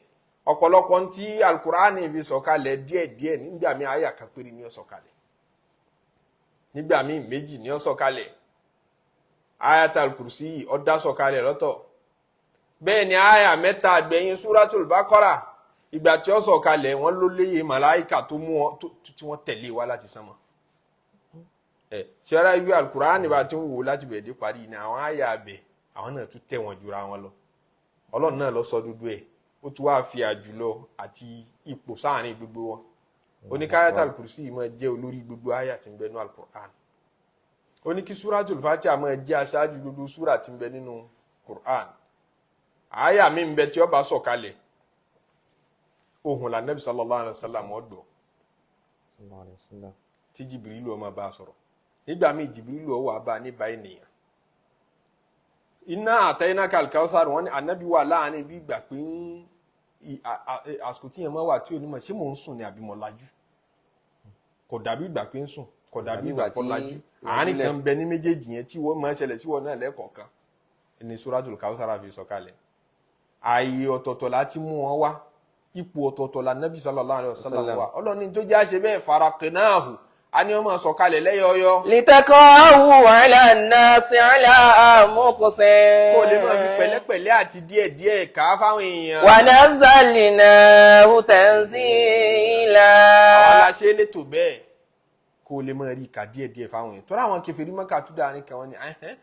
A: Ọ̀pọ̀lọpọ̀ ntí alukurani fi sọ̀kalẹ̀ díẹ̀díẹ̀, nígbà míì àyà kan péré ni ó sọ̀kalẹ̀, nígbà míì méjì ni ó sọ̀kalẹ̀. Ayatal kursi yìí ó dá sọ̀kalẹ̀ lọ́tọ̀. Bẹ́ẹ̀ ni àyà mẹ́ta àgbẹ̀yìn Suratul Baqara, ìgbà tí ó sọ̀kalẹ̀, wọ́n ló léye màláìkà tó mú wọn tí wọ́n tẹ̀lé wa láti sánmọ̀. Ẹ ṣẹ́ra ibi alukurani bá ti ń wò láti bẹ̀rẹ̀ dé parí ni àwọn àyà abẹ, àwọn náà tún tẹ̀ wọ́n jura wọn lọ. Ọlọ́run náà lọ sọ dúdú ẹ̀, ó tún wá fi àjùlọ àti ipò sáàrin gbogbo wọn. Oníkáyàtà kursi yìí máa jẹ́ olórí gbogbo àyà tí ń bẹ nínú alukur'an. Ó ní kí Suratul Fatiha máa jẹ́ aṣáájú gbogbo súrà tí ń bẹ nínú Qur'an. Àyà mi ń bẹ tí ó bá sọ̀kalẹ̀, ohùn la Nabi sallallahu alayhi wa sallam ọ̀dọ̀ tí Jibrilu ó máa bá a sọ̀rọ̀. Nígbà míì, Jibrilu ó wá bá a níbà ènìyàn. Inna a'tainaka al-kawthar, wọn ní anabi wà láàrin bí ìgbà pé ń àsìkò tí yẹn máa wà tí onímọ̀ ṣé mò ń sùn ni àbí mo lajú, kò dàbí ìgbà pé ń sùn, kò dàbí ìgbà pé lajú, àárín kan bẹ ní méjèèjì yẹn tí wọ́n máa ń ṣẹlẹ̀ sí wọn náà lẹ́ẹ̀kọ̀ọ̀kan ní Suratul Kawthar fi sọ̀kalẹ̀. Ààyè ọ̀tọ̀ọ̀tọ̀ láti mú wọn wá, ipò ọ̀tọ̀ọ̀tọ̀ la Nabi sallallahu alaihi wasallam wa. Ọlọ́ni tó jẹ́ àṣẹ bẹ́ẹ̀, faraqnahu, A ní ọmọ sọ̀kalẹ̀ lẹ́yọ̀ọ́yọ́.
B: لتقرأه على الناس على مكث.
A: Kó o lè máa fi pẹ̀lẹ́pẹ̀lẹ́ àti díẹ̀díẹ̀ kà á fáwọn èèyàn.
B: ونزلناه تنزيلا.
A: Àwọn aláṣẹ lẹ́tò bẹ́ẹ̀ kó o lè máa rí ìka díẹ̀díẹ̀ fáwọn èèyàn. Tọ́lá àwọn kèfèrí Mọ́kà tó dáa nìkan wọn ni ẹ̀hẹ́n,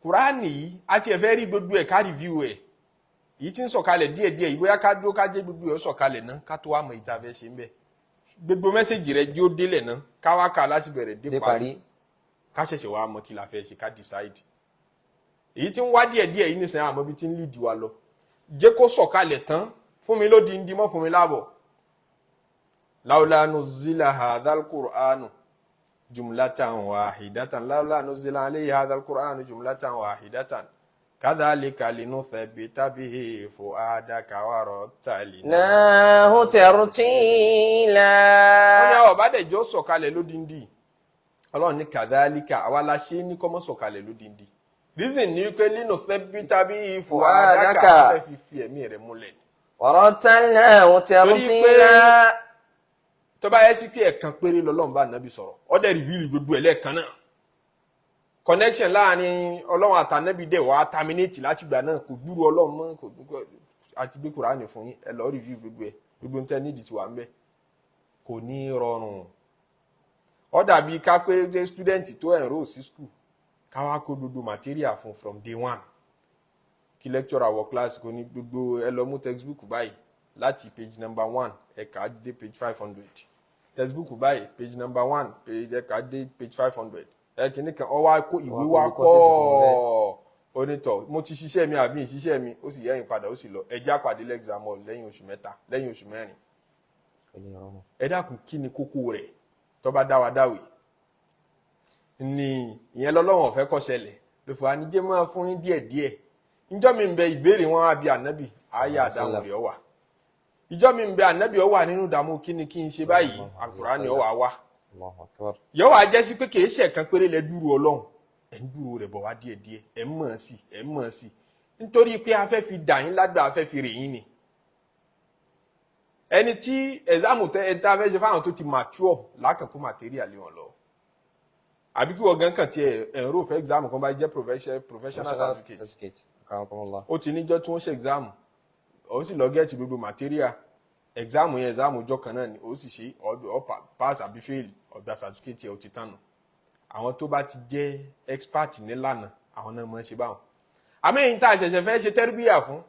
A: Kùránì yìí a tiẹ̀ fẹ́ rí gbogbo ẹ̀, ká review ẹ̀, èyí tí ń sọ̀kalẹ̀ díẹ̀díẹ̀ yìí, bóyá ká dúró ká jẹ́ gbogbo ẹ̀ ó sọ̀kalẹ̀ náà, ká tó wá mọ ìta fẹ́ ṣe ń bẹ̀. Gbogbo message rẹ̀ jó délẹ̀ náà, ká wá kà láti bẹ̀rẹ̀ dé
B: dé
A: parí,
B: parí.
A: Ká ṣẹ̀ṣẹ̀ wá mọ kí la fẹ́ ṣe, ká decide. Èyí tí ń wá díẹ̀díẹ̀ yìí nìsín, àmọ́ ibi tí ń lead wa lọ. Jẹ́ kó sọ̀kalẹ̀ tán fún mi lódindi, mọ́ fún mi láàbọ̀. لولا نزل هذا القرآن جملة واحدة، لولا نزل عليه هذا القرآن جملة واحدة، كذلك لنثبت به فؤادك ورتلناه
B: ناه ترتيلا.
A: Wọ́n ní àwọn ọ̀bádẹ́jọ́ sọ̀kalẹ̀ lódindi. Ọlọ́run ní كذلك, àwa la ṣe é ní kọ́mọ́ sọ̀kalẹ̀ lódindi. Reason ní pé لنثبت به فؤادك,
B: فؤادك.
A: fẹ́ fi ẹ̀mí rẹ̀ múlẹ̀ ni.
B: ورتلناه ترتيلا.
A: Tó bá yẹ sí pé ẹ̀kan péré lọ́lọ́run bá nàbí sọ̀rọ̀, ó dẹ̀ reveal gbogbo ẹ̀ lẹ́ẹ̀kan náà, connection láàrin Ọlọ́run àtànẹ́bí dẹ̀ wá terminate láti gbà náà, kò gbúrú Ọlọ́run mọ́, kò gbúrú àti gbé Kùránì fún yín, ẹ lọ́ọ́ review gbogbo ẹ̀, gbogbo ń tẹ́ nídìí ti wà ń bẹ̀, kò ní rọrùn. Ó dàbí ká pé student tó enroll sí school, ká wá kó gbogbo material fún from day one, kí lecturer wọ class, kò ní gbogbo ẹ lọ mú textbook báyìí láti page number 1, ẹ kà á dé page 500, textbook báyìí, page number 1, page, ẹ kà á dé page 500, ẹ kìíní kan, ọ wá kó ìwé wá pọ̀, onítọ̀ mo ti ṣiṣẹ́ mi àbí ìṣiṣẹ́ mi, ó sì yẹ́yìn padà, ó sì lọ, ẹ já pàdé l'exam hall lẹ́yìn oṣù 3, lẹ́yìn oṣù 4. Ẹ dákun, kí ni kókó rẹ̀? Tó bá dá wa dáwì ni ìyẹn lọ́lọ́wọ̀n ọ̀fẹ́ kó ṣẹlẹ̀ ló fà á ní jẹ́ máa fún yín díẹ̀díẹ̀. Ìjọ́ mi ń bẹ, ìbéèrè wọn á bi ànábì, ayé àdáhùn rẹ̀ wà. Ìjọ́ mi ń bẹ, ànábì ó wà nínú ìdààmú, kí ni kí n ṣe báyìí? Àkùránì ó wà wá, yóò wá jẹ́ sí pé kì í ṣe ẹ̀kan péré lẹ dúró Ọlọ́run, ẹ̀ ń dúró rẹ̀ bọ̀ wá díẹ̀díẹ̀, ẹ̀ ń mọ̀ sí, ẹ̀ ń mọ̀ sí, nítorí pé a fẹ́ fi dà yín lágbà, a fẹ́ fi rè yín ni. Ẹni tí exam tẹ ẹ tá a fẹ́ ṣe fáwọn tó ti mature lákàkó material lé wọn lọ, àbí kí wọ́n gan kàn tiẹ̀ enroll fẹ́ exam kan bá jẹ́ professional certificate, ó ti níjọ́ tí wọ́n ṣe exam, ó sì lọ get gbogbo material exam yẹn. Exam ọjọ́ kan náà ni ó sì ṣe, ọ pass àbí fail, ọgbà certificate yẹn, ó ti tán nù. Àwọn tó bá ti jẹ́ expert nílànà, àwọn náà máa ń ṣe báwọn. Àmì èyí tá a ṣẹ̀ṣẹ̀ fẹ́ ṣe tẹ́rìbíyà fún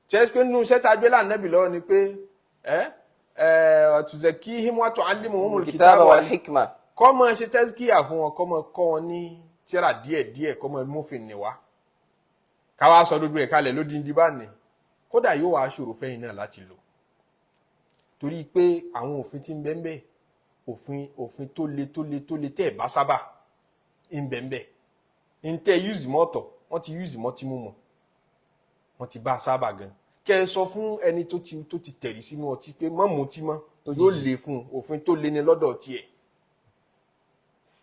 A: ṣe pé nínú iṣẹ́ tá a gbé lànàbì lọ́wọ́ ni pé ẹ ẹ تزكيهم وتعلمهم
B: الكتاب والحكمة.
A: Kọ́ máa ṣe tẹ́síkìyà fún wọn, kọ́ máa kọ́ wọn ní tíra díẹ̀díẹ̀, kọ́ máa mófin ní wa, káwá sọ gbogbo ẹ̀ kalẹ̀ lódindi bá ní, kódà yóò wá ṣòro fẹ́yìn náà láti lò, torí pé àwọn òfin tí ń bẹ ń bẹ, òfin tó le tó le tó le tẹ́ ẹ̀ bá sábà ń bẹ ń bẹ, ń tẹ́ use mọ́tọ̀, wọ́n ti use mọ́tí mú mọ́, wọ́n ti bá a sábà gan. Kẹ́ ẹ sọ fún ẹni tó ti tẹ̀rí sínú ọtí pé má mutí mọ́, yóò le fún un. Òfin tó le ní lọ́dọ̀ tiẹ̀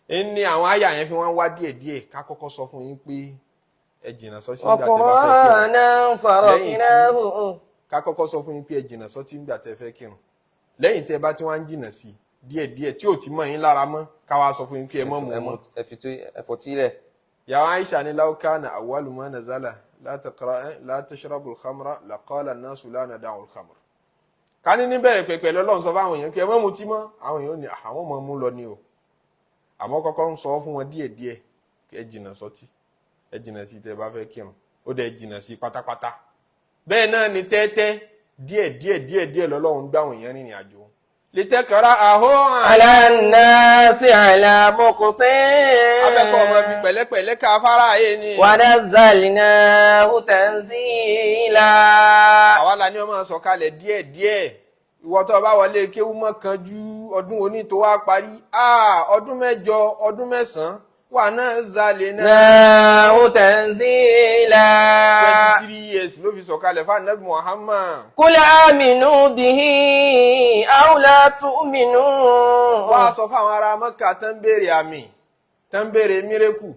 A: ń ní. Àwọn àyà yẹn fi wọ́n wá díẹ̀díẹ̀. Ká kọ́kọ́ sọ fún yín pé ẹ jìnnà sọ́tí nígbà tẹ́ bá fẹ́ kírun.
B: وقرآنا فرقناه.
A: Ká kọ́kọ́ sọ fún yín pé ẹ jìnnà sọ́tí nígbà tẹ́ fẹ́ kírun. Lẹ́yìn tẹ́ bá tí wọ́n á ń jìnnà sí díẹ̀díẹ̀, tí ò ti mọ́ yín lára mọ́, ká wá sọ fún yín pé ẹ mọ́ mú mọ́.
B: Ẹfọtílẹ̀.
A: Yàrá Aisha ni لو كان أول ما نزل لا تقرأ لا تشربوا الخمر لقال الناس لا ندع الخمر. Ká ní níbẹ̀rẹ̀ pẹ̀pẹ̀ lọ́lọ́run sọ fáwọn èèyàn kí ẹ mọ́ mutí mọ́, àwọn èèyàn ní àwọn ọmọ mú lọ ni o. Àmọ́ kọ́kọ́ ń sọ fún wọn díẹ̀díẹ̀, ẹ jìnnà sọ́tí, ẹ jìnnà sí tẹ́ bá fẹ́ kírun, ó dẹ̀ jìnnà sí pátápátá. Bẹ́ẹ̀ náà ni tẹ́tẹ́, díẹ̀ díẹ̀ díẹ̀ díẹ̀ lọ́lọ́run gbá àwọn èèyàn rìnrìn àjò. لتقرأه
B: على الناس على مكث.
A: Afẹ́kọ̀ọ́ ọmọ fi pẹ̀lẹ́pẹ̀lẹ́ ká fara ayé ni.
B: ونزلناه تنزيلا.
A: Àwa la ní ọmọ sọ̀kalẹ̀ díẹ̀ díẹ̀. Ìwọ tó bá wọlé kéwú, mọ́ kanjú. Ọdún oní tó wá parí, ọdún 8, ọdún 9 wà náà zàlẹ̀ náà.
B: ناه تنزيلا.
A: 23 years ló fi sọ̀kalẹ̀ fún anabi Muhammad.
B: قل آمنوا به أو لا تؤمنوا.
A: Wá sọ fún àwọn ará Mọ́kà tó ń béèrè àmì, tó ń béèrè miracle,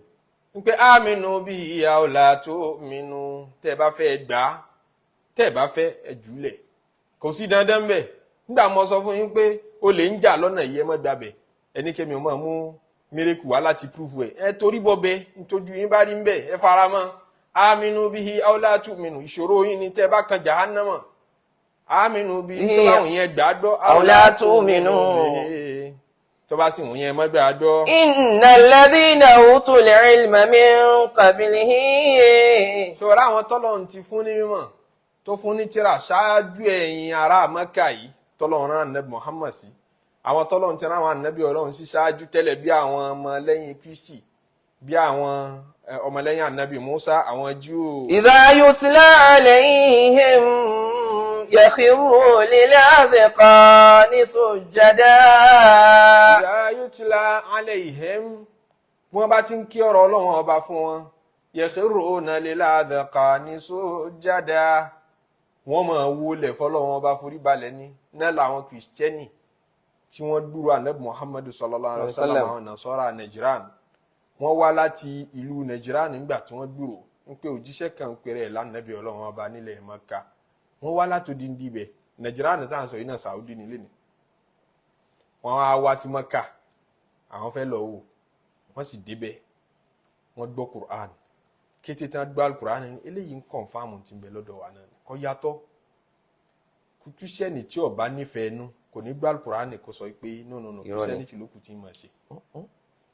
A: ń pé آمنوا به أو لا تؤمنوا, tẹ́ ẹ bá fẹ́ gbà á, tẹ́ ẹ bá fẹ́ ẹ jùlẹ̀, kò sí dandan bẹ́ẹ̀. Nígbà mo sọ fún yín pé olè ń jà lọ́nà yìí, ẹ má gbàbẹ̀. Ẹni kẹ́mi ò máa mú miracle wá láti prove ẹ̀. Ẹ torí bọ́ bẹ nítorí yín bá rí ń bẹ̀, ẹ fara mọ́. Aminu bihi aw la tu'minu, ìṣòro yín ni tẹ́ bá kan jahannama. Aminu bihi, tó bá wùn yẹn gbàgbọ́.
B: Aw la tu'minu.
A: Tó bá sì wùn yẹn mọ́ gbàgbọ́.
B: إن الذين أوتوا العلم من قبله
A: Ṣòro àwọn tọ́lọ́run ti fún ní mímọ̀, tó fún ní tírà ṣáájú ẹ̀yin ará Mẹ́kà yìí, tọ́lọ́run rán Ànábì Muhammad sí, àwọn tọ́lọ́run ti rán àwọn ànábì Ọlọ́run sí ṣáájú tẹ́lẹ̀, bí àwọn ọmọlẹ́yìn Kristi, bí àwọn ọmọlẹ́yìn Ànábì Musa, àwọn Júù.
B: إذا يتلى عليهم يخروا للأذقان سجدا.
A: Idha yutla alayhim, bí wọ́n bá ti ń kí ọ̀rọ̀ Ọlọ́run Ọba fún wọn, yakhruna lil adhqani sujada, wọ́n máa wólẹ̀ fọlọ́run Ọba, forí balẹ̀ ní náà làwọn Kìrìsìtẹ́nì tí wọ́n dúró Ànábì Muhammadu sallallahu alaihi wasallam. Àwọn Nasara Nàìjíríà, wọ́n wá láti ìlú Nàìjíríà nígbà tí wọ́n dúró ń pé òjíṣẹ́ kan péré ẹ̀ lánàbì Ọlọ́run Ọba nílẹ̀ Mẹ́kà. Wọ́n wá látòdì ń bíbẹ̀ Nàìjíríà tá à ń sọ yìí náà, Saudi nílé ni wọ́n á wá sí Mẹ́kà. Àwọn fẹ́ lọ wò, wọ́n sì débẹ̀, wọ́n gbọ́ Quran. Kété tí wọ́n gbọ́ Quran ní, eléyìí ń confirm tí ń bẹ lọ́dọ̀ wa náà kò yàtọ̀. Kìrìsìtẹ́nì tí ó bá nífẹ̀ẹ́ nu kò ní gbọ́ Quran kó sọ pé no, no, no.
B: Irọ́ ni.
A: Kìrìsìtẹ́nì tí ló kù tí ń mọ̀ ṣe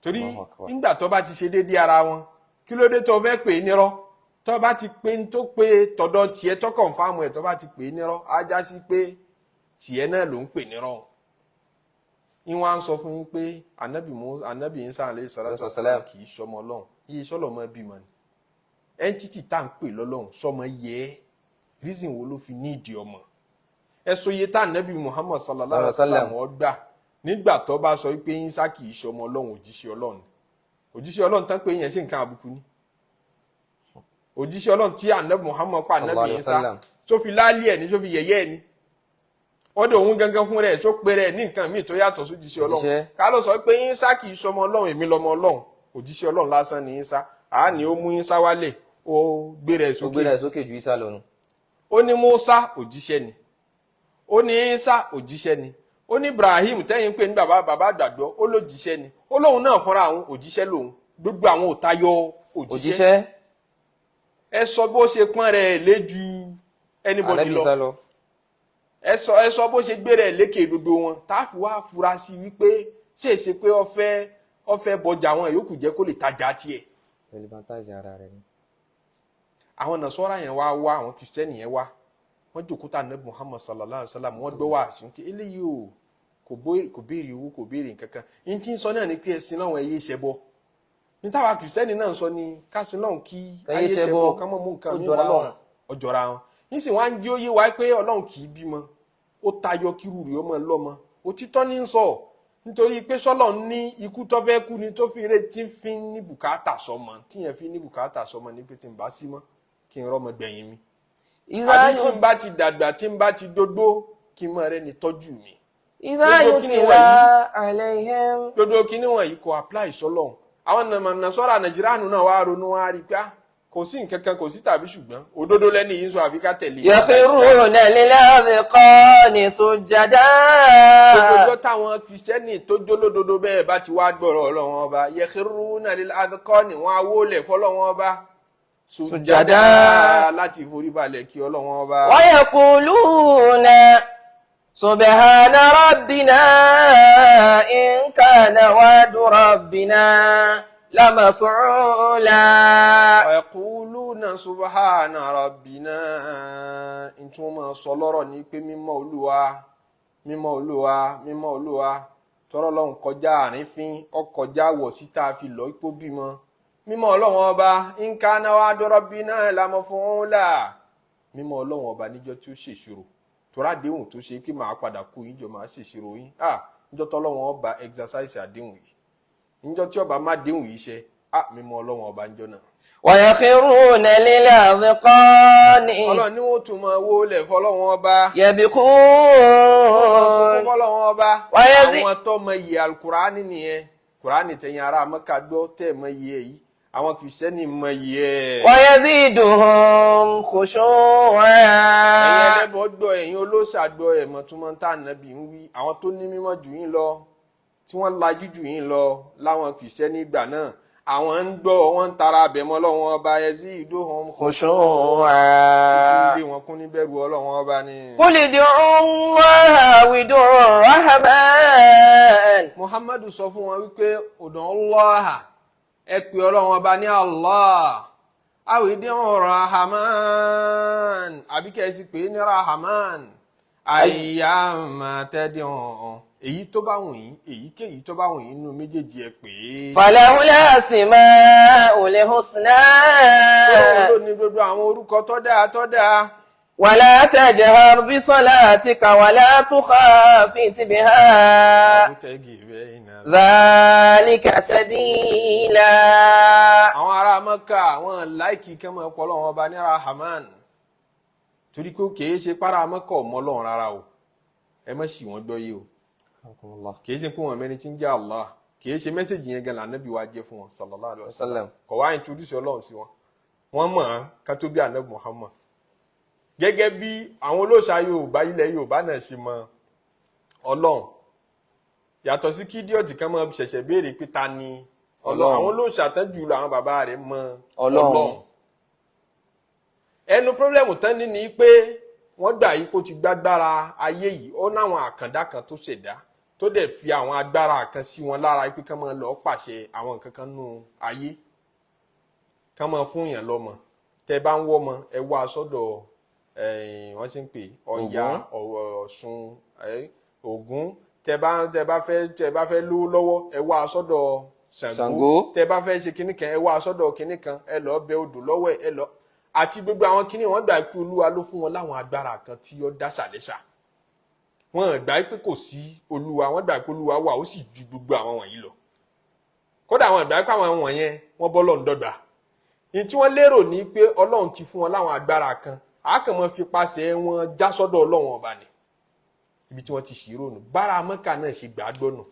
A: torí
B: Allahu Akbar.
A: nígbà tó bá ti ṣe déédéé ara wọn, kí ló dé tó fẹ́ pè é nírọ́? Tó bá ti pé ń tó pé tọ̀dọ̀ tiẹ̀ tó confirm ẹ̀, tó bá ti pè é nírọ́, á já sí pé tiẹ̀ náà ló ń pè nírọ́. Ìwọ̀n á ń sọ fún yín pé anabi Musa, anabi Isa alayhi salatu wassalam, kì í sọmọ Ọlọ́run. Yìí sọlọ mọ bímọ ni entity tá à ń pè lọ́lọ́run sọmọ yẹ ẹ́. Reason wo ló fi ní ìdí ọmọ? Ẹ sọ iye tá anabi Muhammad sallallahu alayhi wa sallam ọgbà nígbà tó bá sọ pé Isa kì í sọmọ Ọlọ́run, òjíṣẹ́ Ọlọ́run. Òjíṣẹ́ Ọlọ́run tán pé yẹn ṣe nǹkan àbùkù ni. Òjíṣẹ́ Ọlọ́run tí anabi Muhammad pa anabi Isa tó fi láálí ẹ̀ ní, tó fi yẹ̀yẹ́ ẹ̀ ní ọdọ òun gangan fún rẹ̀, tó pe rẹ̀ ní nǹkan míì tó yàtọ̀ sójíṣẹ́ Ọlọ́run. Ká ló sọ pé Isa kì í sọmọ Ọlọ́run, èmi lọmọ Ọlọ́run, òjíṣẹ́ Ọlọ́run lásán ni Isa. Àá ní ó mú Isa wálẹ̀, ó gbé rẹ̀
B: Ó gbé
A: sókè.
B: Rẹ̀ sókè ju Isa lọ nù.
A: Ó ní Musa òjíṣẹ́ ni, ó ní Isa òjíṣẹ́ ni, ó ní Ibrahim tẹ́yìn pé ní bàbá bàbá àgbàgbọ́, ó lójíṣẹ́ ni, ó lóun náà fúnra àwọn òjíṣẹ́ lòun. Gbogbo àwọn ò tayọ òjíṣẹ́.
B: Òjíṣẹ́.
A: Ẹ sọ bó ṣe pọ́n rẹ̀ lé ju anybody
B: Ànábì
A: lọ.
B: Isa lọ.
A: Ẹ sọ bó ṣe gbé rẹ̀ lékè gbogbo wọn, tá a fi wá fura sí wípé ṣé è ṣe pé ó fẹ́ bọjà àwọn yòókù jẹ́ kó lè tajà tiẹ̀.
B: Relevantize ara rẹ̀ ni.
A: Àwọn nàṣọ́ra yẹn wá wá, àwọn kìrìsìtẹ́nì yẹn wá, wọ́n jókòó tá Ànábì Muhammad sallallahu alayhi wa sallam, wọ́n gbọ́ wá sí pé eléyìí o kò béèrè owó, kò béèrè nǹkan kan. Yín tí ń sọ náà ni pé ẹ̀sìn náà ẹ̀yẹ ìṣẹ́bọ ní táwa kìrìsìtẹ́nì náà ń sọ ni kásìn náà kí
B: Káyé
A: ayé
B: ṣẹbọ,
A: ṣẹbọ, ká mọ̀ mú nǹkan
B: ó
A: mímọ́
B: jọra
A: Ọlọ́run
B: wọn.
A: ọjọ́ra wọn. Yín sì wá ń jí ó yé wa pé Ọlọ́run kì í bímọ, ó tayọ kírù rẹ̀ ọmọ lọ́mọ. Òtítọ́ ní ń sọ, nítorí pé sọlọ ní ikú tó fẹ́ kú ni tó fi retí fi ní bùkátà sọmọ, tíyẹn fi ní bùkátà sọmọ ní pé tí n bá sí mọ́, kí n rọ́mọ gbẹ̀yìn mi, àbí tí n bá ti dàgbà, tí n bá ti dógbó, kí n mọ rẹ ní tọ́jú mi.
B: إذا
A: Gbogbo kíni
B: يتلى
A: wọ̀nyí?
B: عليهم
A: Gbogbo kíní wọ̀nyí kò apply sọlọ́hún. Àwọn nàṣọ́ra Nàìjíríà nù náà wàá ronú, wàá rí i pé ah, kò sí nǹkan kan, kò sí tàbí ṣùgbọ́n òdodo lẹ́ni yìí ń sọ, àbí ká tẹ̀lé.
B: يخرون للأذقان سجدا.
A: Gbogbo ọjọ́ táwọn Kìrìsìtẹ́nì tó jólódodo bẹ́ẹ̀ bá ti wá gbọ́rọ̀ Ọlọ́run Ọba, yakhruna lil adqani, wọn á wólẹ̀ fọlọ́run Ọba, sujada,
B: Sujada.
A: láti foríbalẹ̀ kí Ọlọ́run Ọba.
B: ويقولون سبحان ربنا إن كان وعد ربنا لمفعولا.
A: Yaquluna subhana rabbina, ntí wọ́n máa sọ lọ́rọ̀ ní pé mímọ́ Olúwa, mímọ́ Olúwa, mímọ́ Olúwa. Tọrọ Ọlọ́run kọjá àrífín, ọkọjá wọ̀ síta fi lọ ipò bímọ. Mímọ́ Ọlọ́run Ọba, in kana wa'du rabbina lamaf'ula, mímọ́ Ọlọ́run Ọba níjọ́ tí ó ṣèṣirò, torí àdéhùn tó ṣe pé màá padà kú yín jọ, màá ṣèṣirò yín. Ah, níjọ́ tọ́lọ́run Ọba exercise àdéhùn yìí, níjọ́ tí ọba má déhùn yìí ṣe, ah, mímọ́ Ọlọ́run Ọba níjọ́ náà.
B: ويخرون للأذقان.
A: Ọlọ́run ní wọ́n tún máa wólẹ̀ fọlọ́run Ọba.
B: يبكون.
A: Fọlọ́run Ọba. Àwọn tó mọ iye alukurani nìyẹn. Kurani tẹ̀yìn ará Mẹ́kà gbọ́ tẹ̀ mọ iye yìí, àwọn Kìrìsìtẹ́nì mọ iye ẹ̀.
B: ويزيدهم
A: Ẹ̀yin
B: خشوعا.
A: ẹlẹ́bọ gbọ́, ẹ̀yin olóṣà gbọ́, ẹ̀ mọ̀ túmọ̀ tá ànábì ń wí. Àwọn tó ní mímọ́ jù yín lọ, tí wọ́n lajú jù yín lọ láwọn kìrìsìtẹ́nì ìgbà náà, àwọn ń gbọ́, wọ́n ń tara abẹ̀mọ́ Ọlọ́run Ọba yaziduhum
B: خشوعا.
A: tún lé wọn kún níbẹ̀rù Ọlọ́run Ọba ni.
B: قل ادعوا الله أو ادعوا الرحمن.
A: Muhammadu sọ fún wọn wípé ud'u Allah, ẹ pè Ọlọ́run Ọba ní Allah, aw ud'u Rahman, àbí kẹ́ ẹ sì pè é ní Rahman, ayyamma tad'u, èyí tó bá wù yín, èyíkéyìí tó bá wù yín nínú méjèèjì ẹ pè é.
B: فله الأسماء الحسنى.
A: Ọlọ́run ló ní gbogbo àwọn orúkọ tó dáa tó dáa.
B: ولا تجهر بصلاتك ولا تخافت بها.
A: Wabtaghi bayna
B: ذلك سبيلا.
A: Àwọn ará Mọ́kà, àwọn like kí wọ́n pọ̀ Ọlọ́run Ọba ní Rahman, torí pé kìí ṣe para Mọ́kà ọmọ Ọlọ́run rárá o. Ẹ má ṣì wọ́n gbọ́ yé o. Kìí ṣe pé wọn mẹni tí ń jẹ́ Allah. Kìí ṣe message yẹn gan lànàbí wa jẹ́ fún wọn sallallahu alaihi wasallam. Kò wá introduce Ọlọ́run sí wọn. Wọ́n mọ̀ ọ́n ká tó bí Ànábì Muhammad, gẹ́gẹ́ bí àwọn olóòṣà Yorùbá, ilẹ̀ Yorùbá náà ṣe mọ Ọlọ́run, yàtọ̀ sí kí idiot kan máa ṣẹ̀ṣẹ̀ béèrè pé ta ni Ọlọ́run. Àwọn olóòṣà tán jù lọ, àwọn bàbá rẹ̀ mọ
B: Ọlọ́run.
A: Ẹnu problem tán ní ni pé wọ́n gbà yí kó ti gbágbára ayé yìí, ó náwọn àkàndá kan tó ṣẹ̀dá, tó dẹ̀ fi àwọn agbára kan sí wọn lára pé kán máa lọ pàṣẹ àwọn nǹkan kan nù ayé, kán máa fún yàn lọ́mọ. Tẹ́ bá ń wọ́mọ, ẹ wá sọ́dọ̀ wọ́n ṣe ń pè Ọya, Ọ̀ṣun, Ògún. Tẹ́ bá fẹ́ lówó lọ́wọ́, ẹ wá sọ́dọ̀ Ṣàngó.
B: Ṣàngó.
A: Tẹ́ bá fẹ́ ṣe kinní kan, ẹ wá sọ́dọ̀ kinní kan, ẹ lọ́ọ́ bẹ odò lọ́wọ́ ẹ lọ àti gbogbo àwọn kinní. Wọn gbà pé Olúwa ló fún wọn láwọn agbára kan tí ó dá ṣàlẹ́ṣà. Wọn gbà pé kò sí Olúwa. Wọn gbà pé Olúwa wà, ó sì ju gbogbo àwọn wọ̀nyí lọ. Kódà àwọn gbà pé àwọn wọ̀nyẹn, wọ́n bọ́ Ọlọ́run dọ́gba. Ní tí wọ́n lérò ní pé Ọlọ́run ti fún wọn láwọn agbára kan, àákàn fi pasẹ̀ wọn já sọ́dọ̀ Ọlọ́run Ọba ni. Ibi tí wọ́n ti ṣì rònú bára Mẹ́kà náà ṣe gbàgbọ́ nù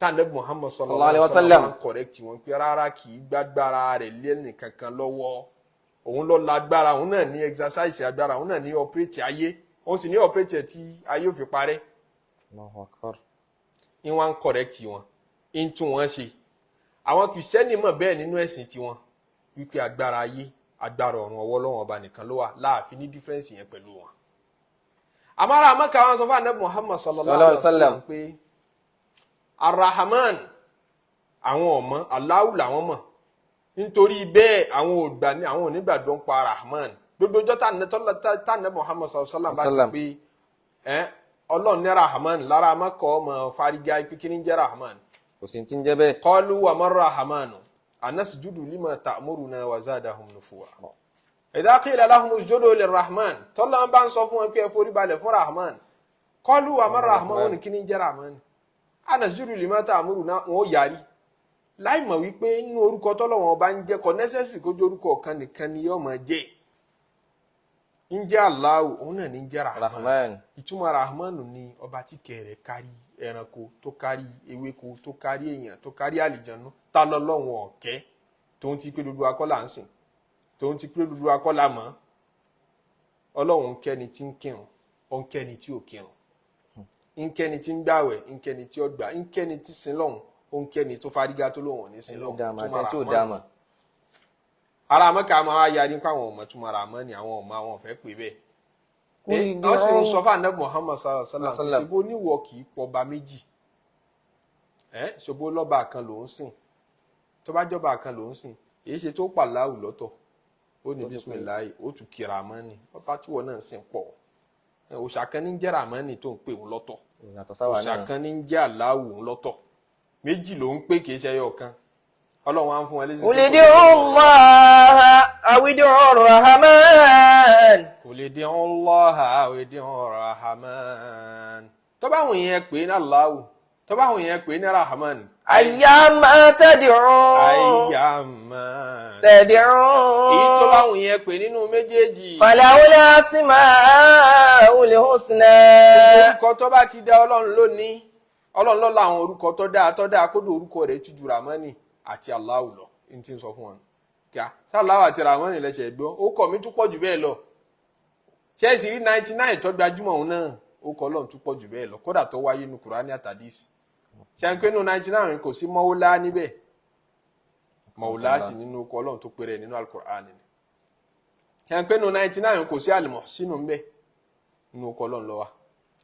A: tànàbí Muhammad sallallahu alaihi wasallam correct wọn pé rárá, kì í gbàgbára rẹ̀ lẹ́nì kankan lọ́wọ́. Òun ló lágbára, òun náà ní exercise agbára, òun náà ní operate ayé, òun sì ní operate ẹ̀ tí ayé ò fi parẹ́. Ní wọ́n ń correct wọn, ń tún wọn ṣe. Àwọn kìrìsìtẹ́nì mọ̀ bẹ́ẹ̀ nínú ẹ̀sìn tiwọn wípé agbára ayé, agbára ọ̀run, ọwọ́ Ọlọ́run Ọba nìkan ló wà, láàfin ní difference yẹn pẹ̀lú wọn. Àmàrà Amaka wọn sọ fún Anabi Muhammad sallallahu alayhi wa sallam pé Arahman àwọn ọmọ Aláwù làwọn mọ̀. Nítorí bẹ́ẹ̀, àwọn ògbà ní àwọn onígbàgbọ́ ń pa Rahman. Gbogbo ọjọ́ tànà Muhammad sallallahu alayhi wa sallam bá ti pé ẹ Ọlọ́run ní Rahman lára, Amaka ọmọ fariga pé kí ni jẹ́ Rahman?
B: Kò sí ti ń jẹ́ bẹ́ẹ̀.
A: Qalu wa man rahmanu anasjudu lima ta'muruna wa zadahum nufura idha qila lahum usjudu lirrahman. Tọ́lá ń bá ń sọ fún wọn pé ẹ forí balẹ̀ fún Rahman, qalu wa man rahman, wọn ni kí ni jẹ́ Rahman? Anasjudu lima ta'muruna, wọn ò yarí láì mọ̀ wípé inú orúkọ tọ́lọ́wọ́n bá ń jẹ́, kò necessary kó jẹ́ orúkọ kan nìkan ni yóò máa jẹ́. Ń jẹ́ Allahu, òun náà ní ń jẹ́ Rahman. Ìtumọ̀ Rahman ni ọba tí kẹ́ rẹ̀ kárí ẹranko, tó kárí ewéko, tó kárí èèyàn, tó kárí àlìjànú. Ta lọ́lọ́run ọ̀kẹ́ tóun ti pé dúdú akọ́là ń sìn, tóun ti pé dúdú akọ́là mọ́? Ọlọ́run kẹ́ni tí ń kírun, ó ń kẹ́ni tí ò kírun, ń kẹ́ni tí ń gbàwẹ̀, ń kẹ́ni tí ó gbà, ń kẹ́ni tí sin lọ́hùn, ó ń kẹ́ni tó fárígá tó lóhùn ní sin lọ́hùn.
B: Túmọ̀ Rahman
A: ara Mẹ́kà máa yarí pé àwọn ọmọ túmọ̀ Rahman ni àwọn ọmọ, àwọn ò fẹ́ pè bẹ́ẹ̀. Wọ́n sì ń sọ fún Anabi Muhammad sallallahu alaihi wasallam, ṣebó níwọ̀ kì í pọba méjì, ṣebó lọ́ba kan ló ń sìn? Tó bá jọba kan ló ń sìn, èyí ṣe tó pàláwù lọ́tọ̀, ó ní bisimilayi, ó tún kí Ramani. Ọba tí wọn náà ń sìn pọ̀. Òòṣà kan ní ń jẹ́ Ramani tó ń pè òun lọ́tọ̀, òòṣà kan ní ń jẹ́ Aláwù òun lọ́tọ̀. Méjì ló ń pè, kì í ṣe ẹyọ kan. Ọlọ́run á ń fún wọn lésì.
B: Qul ud'u Allaha aw ud'u Rahman.
A: Qul ud'u Allaha aw ud'u Rahman. Tó bá àwọn yẹn pè ní Allahu, tó bá àwọn yẹn pè ní Rahman.
B: Ayyama tad'u.
A: Ayyama
B: tad'u.
A: Èyí tó bá àwọn yẹn pè nínú méjèèjì.
B: Falahul asmaul husna.
A: Orúkọ tó bá ti dá, Ọlọ́run lónìí. Ọlọ́run ló láwọn orúkọ tó dáa tó dáa, kódò orúkọ rẹ̀ tún ju Ramani àti Allahu lọ. N ti sọ fún wọn kíá sàláwà àti Ramani lẹ́sẹ̀ gbọ́, ó kọ̀ mí tún pọ̀ jù bẹ́ẹ̀ lọ. Ṣẹ́ẹ̀sì rí 99 tó gbajúmọ̀ òun náà, ó kọ́ Ọlọ́run tún pọ̀ jù bẹ́ẹ̀ lọ, kódà tó wáyé nu Kùránì àtàdísì. Ṣe nínú 99 kò sí mọ́wúlá níbẹ̀? Mọ́wúlá sì nínú ọkọ̀ Ọlọ́run tó pèrè nínú Al-Qur'an ni. Ṣe nínú 99 kò sí al-Muhsinu níbẹ̀? Nínú ọkọ̀ Ọlọ́run ló wà.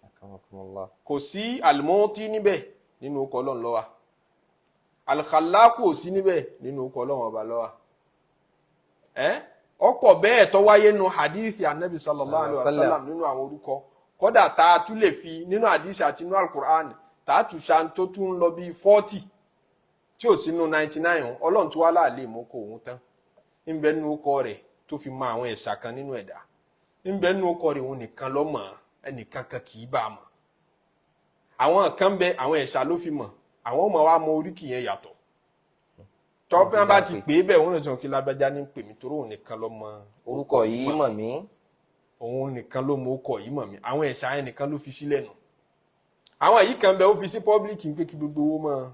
B: Akramakumullah.
A: Kò sí al-Mu'ti níbẹ̀, nínú ọkọ̀ Ọlọ́run ló wà. Al-Khallaqu kò sí níbẹ̀, nínú ọkọ̀ Ọlọ́run ọba ló wà. Ẹ ọ̀pọ̀ bẹ́ẹ̀ tó wáyé nu hadith anabi sallallahu alayhi wa sallam nínú àwọn orúkọ, kódà tá a tún lè fi nínú hadith àti nínú Al-Qur'an, tá a tún ṣan tó tún lọ bíi 40 tí ò sínú 99. Ọlọ́run tó wá láàlè mú kó òun tán ń bẹ nínú ọkọ rẹ̀ tó fi mọ àwọn ẹ̀ṣà kan nínú ẹ̀dá, ń bẹ nínú ọkọ rẹ̀, òun nìkan ló mọ̀, ẹnìkan kan kì í bá a mọ̀. Àwọn kan bẹ, àwọn ẹ̀ṣà ló fi mọ̀, àwọn ọmọ wa mọ oríkì yẹn yàtọ̀. Tọ́pẹ́ bá ti pè é bẹ́ẹ̀, òun lè sọ kí lágbájá ní pè mí, torí òun nìkan ló mọ
B: orúkọ yìí mọ̀ mí.
A: Òun nìkan ló mọ orúkọ yìí mọ̀ mí. Àwọn ẹ̀ṣà yẹn nìkan ló fi sílẹ̀ nù. Àwọn yìí kan bẹ, ó fi sí public pé kí gbogbo owó mọ́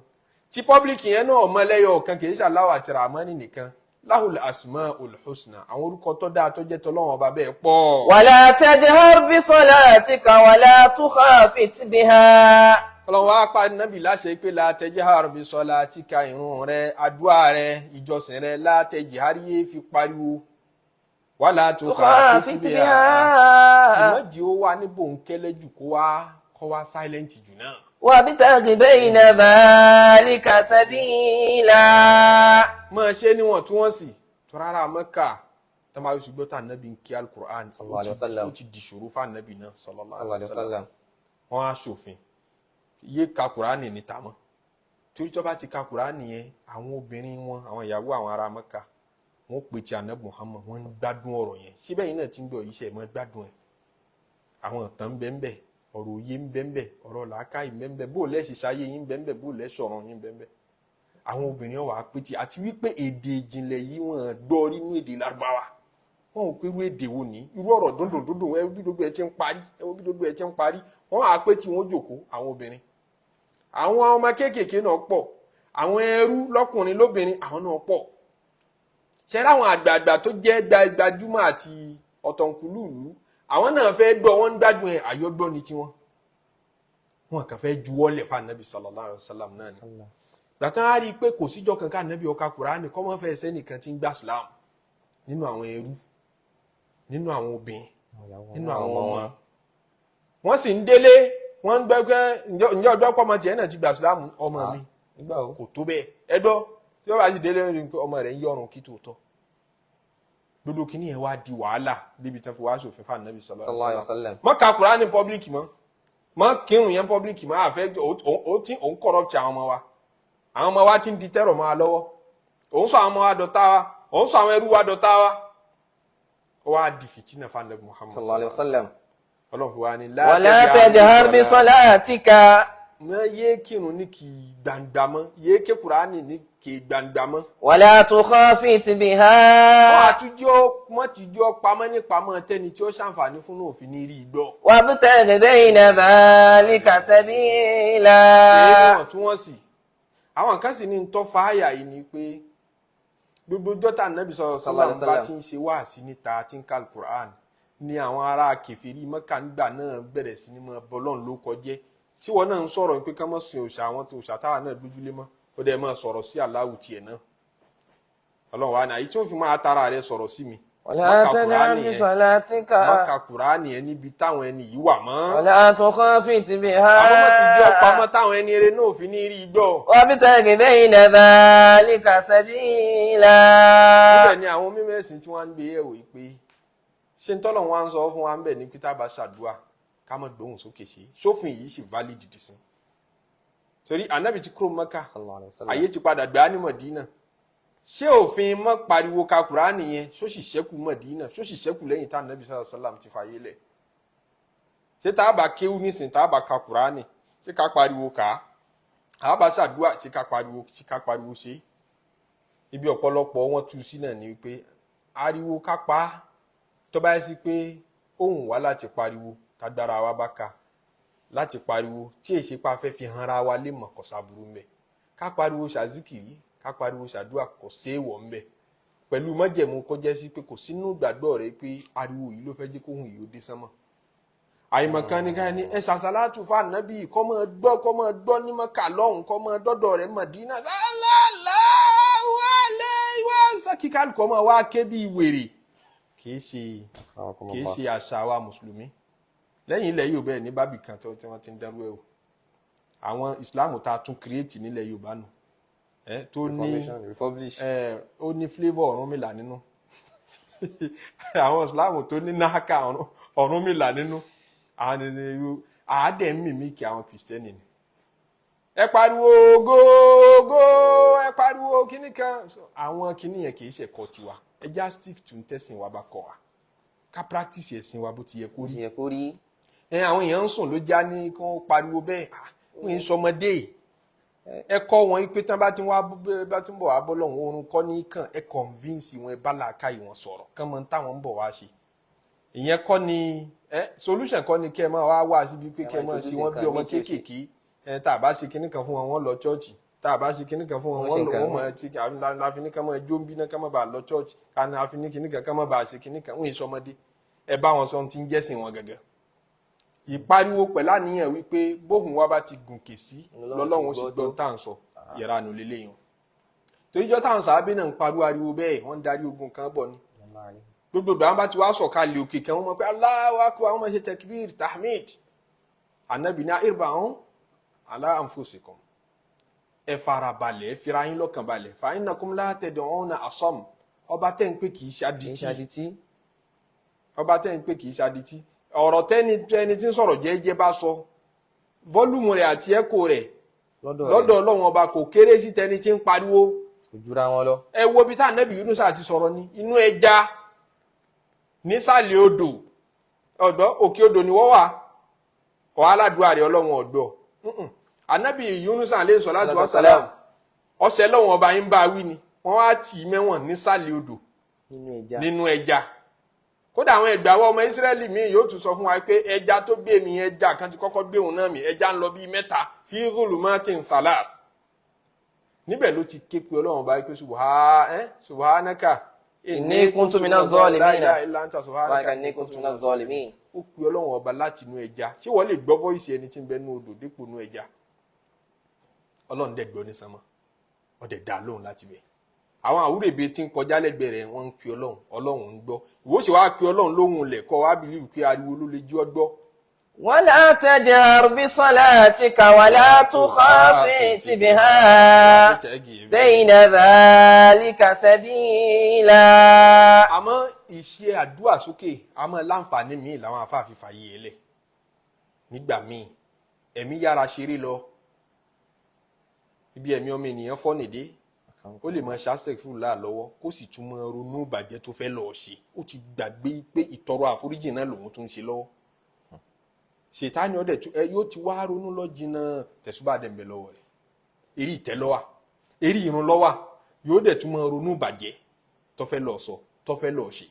A: tí public yẹn náà mọ lẹ́yọ̀ kan, kì í ṣàláwọ̀ àti Ràmánì nìkan. Lahul asmaul husna, àwọn orúkọ tó dáa tó jẹ́ tọ́lọ́wọ́n ọba bẹ́ẹ̀ pọ̀.
B: Wala tajhar bi salatika wala tukhafit biha.
A: Ọlọ́run wá pa nábì láṣẹ pé la tajhar bi salatika, ìrun rẹ, àdúrà rẹ, ìjọsìn rẹ, la tajhar, yé fi pariwo, wala tukhafit
B: tukhafit
A: biha,
B: biha.
A: Sìmọ́jì ó wà ní bòńkẹ́lẹ́ jù, kó wá kọ́ wá silent jù náà.
B: Wabtaghi bayna dhalika sabila.
A: Máa ṣe níwọ̀ntúnwọ̀nsì tó rárá Mẹ́kà tó máa fi gbọ́ tá ànábì ń kí alukur'an,
B: Sallallahu alayhi wa sallam.
A: ó ti dìṣòro fún ànábì náà sallallahu
B: Sallallahu
A: alayhi
B: alayhi
A: wa
B: wa
A: sallam.
B: sallam.
A: Wọ́n á ṣòfin yé ka kur'an níta mọ́, torí tó bá ti ka kur'an yẹn, àwọn obìnrin wọn, àwọn ìyàwó àwọn ará Mẹ́kà, wọ́n pè ti ànábì Muhammad, wọ́n ń gbádùn ọ̀rọ̀ yẹn síbẹ̀. Yìí náà ti ń gbọ́ yìí, ṣe mọ́ gbádùn ẹ̀. Àwọn ìtàn ń bẹ ń bẹ, ọ̀rọ̀ òye ń bẹ ń bẹ, ọ̀rọ̀ làákàyè ń bẹ ń bẹ, bó lẹ́sì sáyé yín ń bẹ ń bẹ, bó lẹ́sọ̀rọ̀ yín ń bẹ ń bẹ. Àwọn obìnrin wà á pété àti wípé èdè ìjìnlẹ̀ yìí wọ́n gbọ́ nínú èdè Lárúbáwá, wọn ò pé irú èdè wo ní, irú ọ̀rọ̀ dúndùn dúndùn, ẹ bí gbogbo ẹ ti ń parí, ẹ bí gbogbo ẹ ti ń parí. Wọ́n á pé tí wọ́n jòkó, àwọn obìnrin, àwọn ọmọ kéékèèké náà pọ̀, àwọn ẹrú lọ́kùnrin lóbìnrin, àwọn náà pọ̀. Ṣe ráwọn àgbààgbà tó jẹ́ gbajúmọ̀ àti ọ̀tọ̀nkùlùlù, àwọn náà fẹ́ gbọ́, wọ́n ń gbádùn ẹ̀, àyọ́gbọ́ ni tiwọn. Wọn kàn fẹ́ juwọ́lẹ̀ fún anabi sallallahu alaihi wasallam náà ni. Gbàtàn á rí i pé kò síjọ́ kankan anabi ọkà Kùránì kọ́ mọ́ fẹ́ sẹ́nìkan tí ń gbà Islam nínú àwọn ẹrú, nínú àwọn obìnrin, nínú àwọn ọmọ, wọ́n sì ń délé, wọ́n ń gbẹ́gbẹ́. Ǹjẹ́ ọdọ́ pọ̀ ọmọ tiẹ̀ náà ti gbà Islam? Ọmọ mi
B: Nígbà wo?
A: kò tó bẹ́ẹ̀. Ẹgbọ́ tí wọ́n bá sì délé, rí i pé ọmọ rẹ̀ ń yọrùn kí tòótọ́. Gbogbo kìíní yẹn wá di wàhálà débi tán fi wá sòfin fún anabi
B: Sallallahu alayhi wa sallam.
A: Mọ́ ka Kùránì public mọ́, mọ́ kírun yẹn public mọ́, àfẹ́ ó tí òun corrupt àwọn ọmọ wa. Àwọn ọmọ wa ti ń di tẹ́rọ̀ mọ́ wa lọ́wọ́, òun sọ àwọn ọmọ wa dọ̀tá wa, òun sọ àwọn ẹrú wa dọ̀tá wa. Ó wá di fìtínà fún anabi Muhammad
B: Sallallahu alayhi wa sallam.
A: Ọlọ́run fi wá ní
B: Wala tajhar bi salatika.
A: Mọ́ yé kírun ní kì í gbangba mọ́, yé ké Kùránì ní kì í gbangba mọ́.
B: Wala tukhafit biha.
A: Wọ́n àtúnjọ́ wọ́n ti jọ́ pamọ́ ní pamọ́ tẹ́ni tí ó ṣàǹfààní fún náà òfin ní rí i gbọ́.
B: Wabtaghi bayna dhalika sabila.
A: Ṣe é níwọ̀ntúnwọ̀nsì. Àwọn kan sì ní ń tọ́ fáyà yìí ni pé gbogbo dọ́tà nàbì sọ̀rọ̀
B: Sallallahu
A: sọ́lá ń bá
B: alaihi wasallam.
A: ti ń ṣe wáàsí níta tí ń ka Al-Qur'an ni àwọn ará kèfèrí Mẹ́kà nígbà náà bẹ̀rẹ̀ sí ní mọ bọ́lọ́n ló kọjẹ́ tí wọn náà ń sọ̀rọ̀ pé ká má sin òòṣà, àwọn tó òòṣà táwa náà gbójúlé mọ́, ó dẹ̀ máa sọ̀rọ̀ sí Aláwù tiẹ̀ náà. Ọlọ́run wa ní àyí tí ó fi máa tara rẹ̀ sọ̀rọ̀ sí mi.
B: Wala
A: Má ka
B: tajhar
A: Kùránì
B: bi
A: yẹn,
B: salatika.
A: má ka Kùránì yẹn níbi táwọn ẹni yìí wà mọ́.
B: Wala tukhafit biha.
A: Àwọn ọmọ ti di ọ̀pamọ́ táwọn ẹni eré náà fi ní rí i gbọ́.
B: Wabtaghi bayna dhalika sabila.
A: Níbẹ̀ ni àwọn mímọ́ ẹ̀sìn tí wọ́n ń gbé yẹ̀wò yìí pé ṣé ń tọ́lọ̀ wọn á ń sọ fún wa ń bẹ̀ ní pété bá ṣàdúrà ká má gbóhùn sókè sí, sófin yìí sì valid dì sí, torí ànábì ti kúrò Mẹ́kà,
B: Sallallahu alayhi wa sallam.
A: ayé ti padà gbà á ní Mọ̀dínà. Ṣé òfin mọ́ pariwo ka Kùránì yẹn ṣó sì ṣẹ́kù Mọ̀dínà, ṣó sì ṣẹ́kù lẹ́yìn tá ànábì sallallahu alaihi wasallam ti fàyè lẹ̀? Ṣé tá a bá kéwú nísìn, tá a bá ka Kùránì, ṣé ká pariwo kà á? Àá bá ṣàdúrà, ṣé ká pariwo, ṣé ká pariwo ṣe? Ibi ọ̀pọ̀lọpọ̀ wọn tú sí náà ni wípé ariwo ká pa á, tó bá yẹ sí pé ohùn wá láti pariwo, tágbára wa bá ka láti pariwo, tí èsì pa fẹ́ fi hanra wa lè mọ̀, kò sábúrú mbẹ̀. Ká pariwo ṣàzíkìrì, ká pariwo ṣàdúrà, kò séèwọ̀ mbẹ̀, pẹ̀lú májẹ̀mú kó jẹ́ sí pé kò sínú ìgbàgbọ́ rẹ pé ariwo yìí ló fẹ́ jẹ́ kóhùn yìí ó dé sánmọ̀. Àyìnbọn ní ká ní ẹ ṣàṣàlátù fún ànábì, kọ́ mọ́ gbọ́, kọ́ mọ́ gbọ́ ní Mọ́kà lọ́hùn, kọ́ mọ́ dọ́dọ̀ rẹ̀ Mọ̀dínà, sallallahu alaihi wasallam, kíkà kọ́ mọ́ wá ké bí wèrè. Kìí ṣe àṣà wa mùsùlùmí. Lẹ́yìn ilẹ̀ Yorùbá ẹ̀ ní bábì kan tí wọ́n ti ń dárú ẹ̀ o. Àwọn ìsìláàmù tá a tún create nílẹ̀ Yorùbá nù ẹ tó ní
B: Republish.
A: Ẹ ó ní flavour Ọ̀rúnmìlà nínú. Àwọn ìsìláàmù tó ní náàkà Ọ̀rúnmìlà nínú, àwọn ní irú àádẹ́ ń mimic àwọn kìrìsìtẹ́nì ni. Ẹ pariwo gógó, ẹ pariwo kíní kan. So, àwọn kíní yẹn kì í ṣe ẹ̀kọ́ tiwa. Ẹ já stick to tẹ̀sìn wa bá kọ́ wa, ká practice ẹ̀sìn wa bó ti yẹ kó rí.
B: Yẹ kó rí.
A: Ẹ àwọn èèyàn ń sùn ló já ní kí wọ́n pariwo bẹ́ẹ̀. Ah, wọ́n ń sọmọdé. Ẹ kọ́ wọn pé tán bá ti wá, bá ti ń bọ̀ wá bọ́ lọ́hùn, oorun kọ́ ní kàn. Ẹ convince wọn, ẹ bá làákàyè wọn sọ̀rọ̀, kán mọ táwọn ń bọ̀ wá ṣe. Ìyẹn kọ́ ni ẹ solution kọ́ ni kẹ́ ẹ máa wá wá síbi pé kẹ́ ẹ máa ṣe wọ́n bí ọmọ kéékèèké. Ẹ tá a bá ṣe kinní kan fún wọn, wọ́n lọ chọ́ọ̀chì. Tá a bá ṣe kinní kan fún wọn, wọ́n lọ, wọ́n máa ṣe láfi ní ká máa jó ń bínú, ká má bàa lọ chọ́ọ̀chì, ká ní àfi ní kinní kan, ká má bàa ṣe kinní kan. Wọ́n yìí sọmọdé. Ẹ bá wọn sọ ohun tí ń jẹ́sìn wọn gẹ́gẹ́. Ìpariwo pẹ̀lú àníyàn wípé bóhùn wa bá ti gùnkè sí lọ́lọ́run sì gbọ́n tá à ń sọ, ìranù lélẹ́yìn. Toríjọ́ táwọn sàábé náà ń pariwo ariwo bẹ́ẹ̀, wọ́n ń darí ogun kan bọ̀ ni. Gbogbo ìgbà wọn bá ti wá sọ̀kalẹ̀ òkè kan, wọ́n mọ̀ pé Allahu akbar, àwọn máa ṣe takbir, tahmid. Anabi ní irba'u ala anfusikum, ẹ farabalẹ̀, ẹ fira yín lọ́kàn balẹ̀, fa innakum la tad'una asam, ọba tẹ́ ń pè kì í ṣe adití. Ọba tẹ́ ń pè kì í ṣe adití. Ọ̀rọ̀ tẹ́ni ẹni tí ń sọ̀rọ̀ jẹ́jẹ́ bá sọ, volume rẹ̀ àti echo rẹ̀ lọ́dọ̀ Ọlọ́run ọba kò kéré sí tẹni tí ń pariwo.
B: Kò jura wọn lọ.
A: Ẹ wo bí tá ànábì Yunusa ti sọ̀rọ̀ ní inú ẹja nísàlẹ̀ odò, ọ̀dọ́ òkè odò ni wọ́n wà. Ọ̀hálàdúrà rẹ̀ Ọlọ́run ọ̀dọ́ ànábì Yunusa alayhi salatu wa salam, ọ̀sẹ̀ lọ́wọ́n ọba yín bá wí ni wọ́n wá tì í mẹ́wọ̀n nísàlẹ̀ odò nínú ẹja. Kódà àwọn ẹgbàá ọmọ Ísírẹ́lì míì yóò tún sọ fún wa pé ẹja tó gbé mi, ẹja kan ti kọ́kọ́ gbé òun náà mi. Ẹja ń lọ bíi mẹ́ta, fi zulumatin thalath. Níbẹ̀ ló ti ké pe Ọlọ́run bá pé subhanaka
B: inni kuntu minaz zalimin.
A: La ilaha illa anta subhanaka
B: inni kuntu minaz zalimin.
A: Ó pe Ọlọ́run ọba láti inú ẹja. Ṣé wọ́n lè gbọ́ voice ẹni tí ń bẹ nú odò dípò inú ẹja? Ọlọ́run dẹ̀ gbọ́ ní sánmọ́, ó dẹ̀ dá lóhùn láti bẹ̀. Àwọn àwúrèbe tí ń kọjá lẹ́gbẹ̀ẹ́ rẹ̀, wọ́n ń pe Ọlọ́run, Ọlọ́run ń gbọ́. Ìwọ sì wá pe Ọlọ́run lóhùn lẹ̀ kọ́ wá believe pé ariwo ló lè jí ọ gbọ́.
B: ولا تجهر بصلاتك ولا تخافت بها بين ذلك سبيلا.
A: Àmọ́ ìṣe àdúrà sókè àmọ́ láǹfààní míì làwọn afáàfin fàyè ẹ lẹ̀. Nígbà míì, ẹ̀mí yára ṣeré lọ ibi ẹ̀mí ọmọ ènìyàn fọ́nìdé, ó lè máa ṣàṣẹ fún láà lọ́wọ́, kó sì tún máa ronú ìbàjẹ́ tó fẹ́ lọ́ọ́ ṣe. Ó ti gbàgbé pé ìtọrọ àforíjì náà lòun tún ń ṣe lọ́wọ́. Ṣètánì ọdẹ ẹ yóò ti wá ronú lọ jìnnà, tẹ̀sùbà dẹ̀ ń bẹ lọ́wọ́ rẹ̀, eré ìtẹ́ lọ́wà, eré irun lọ́wà, yóò dẹ̀ tún máa ronú ìbàjẹ́ tó fẹ́ lọ́ọ́ sọ, tó fẹ́ lọ́ọ́ ṣe.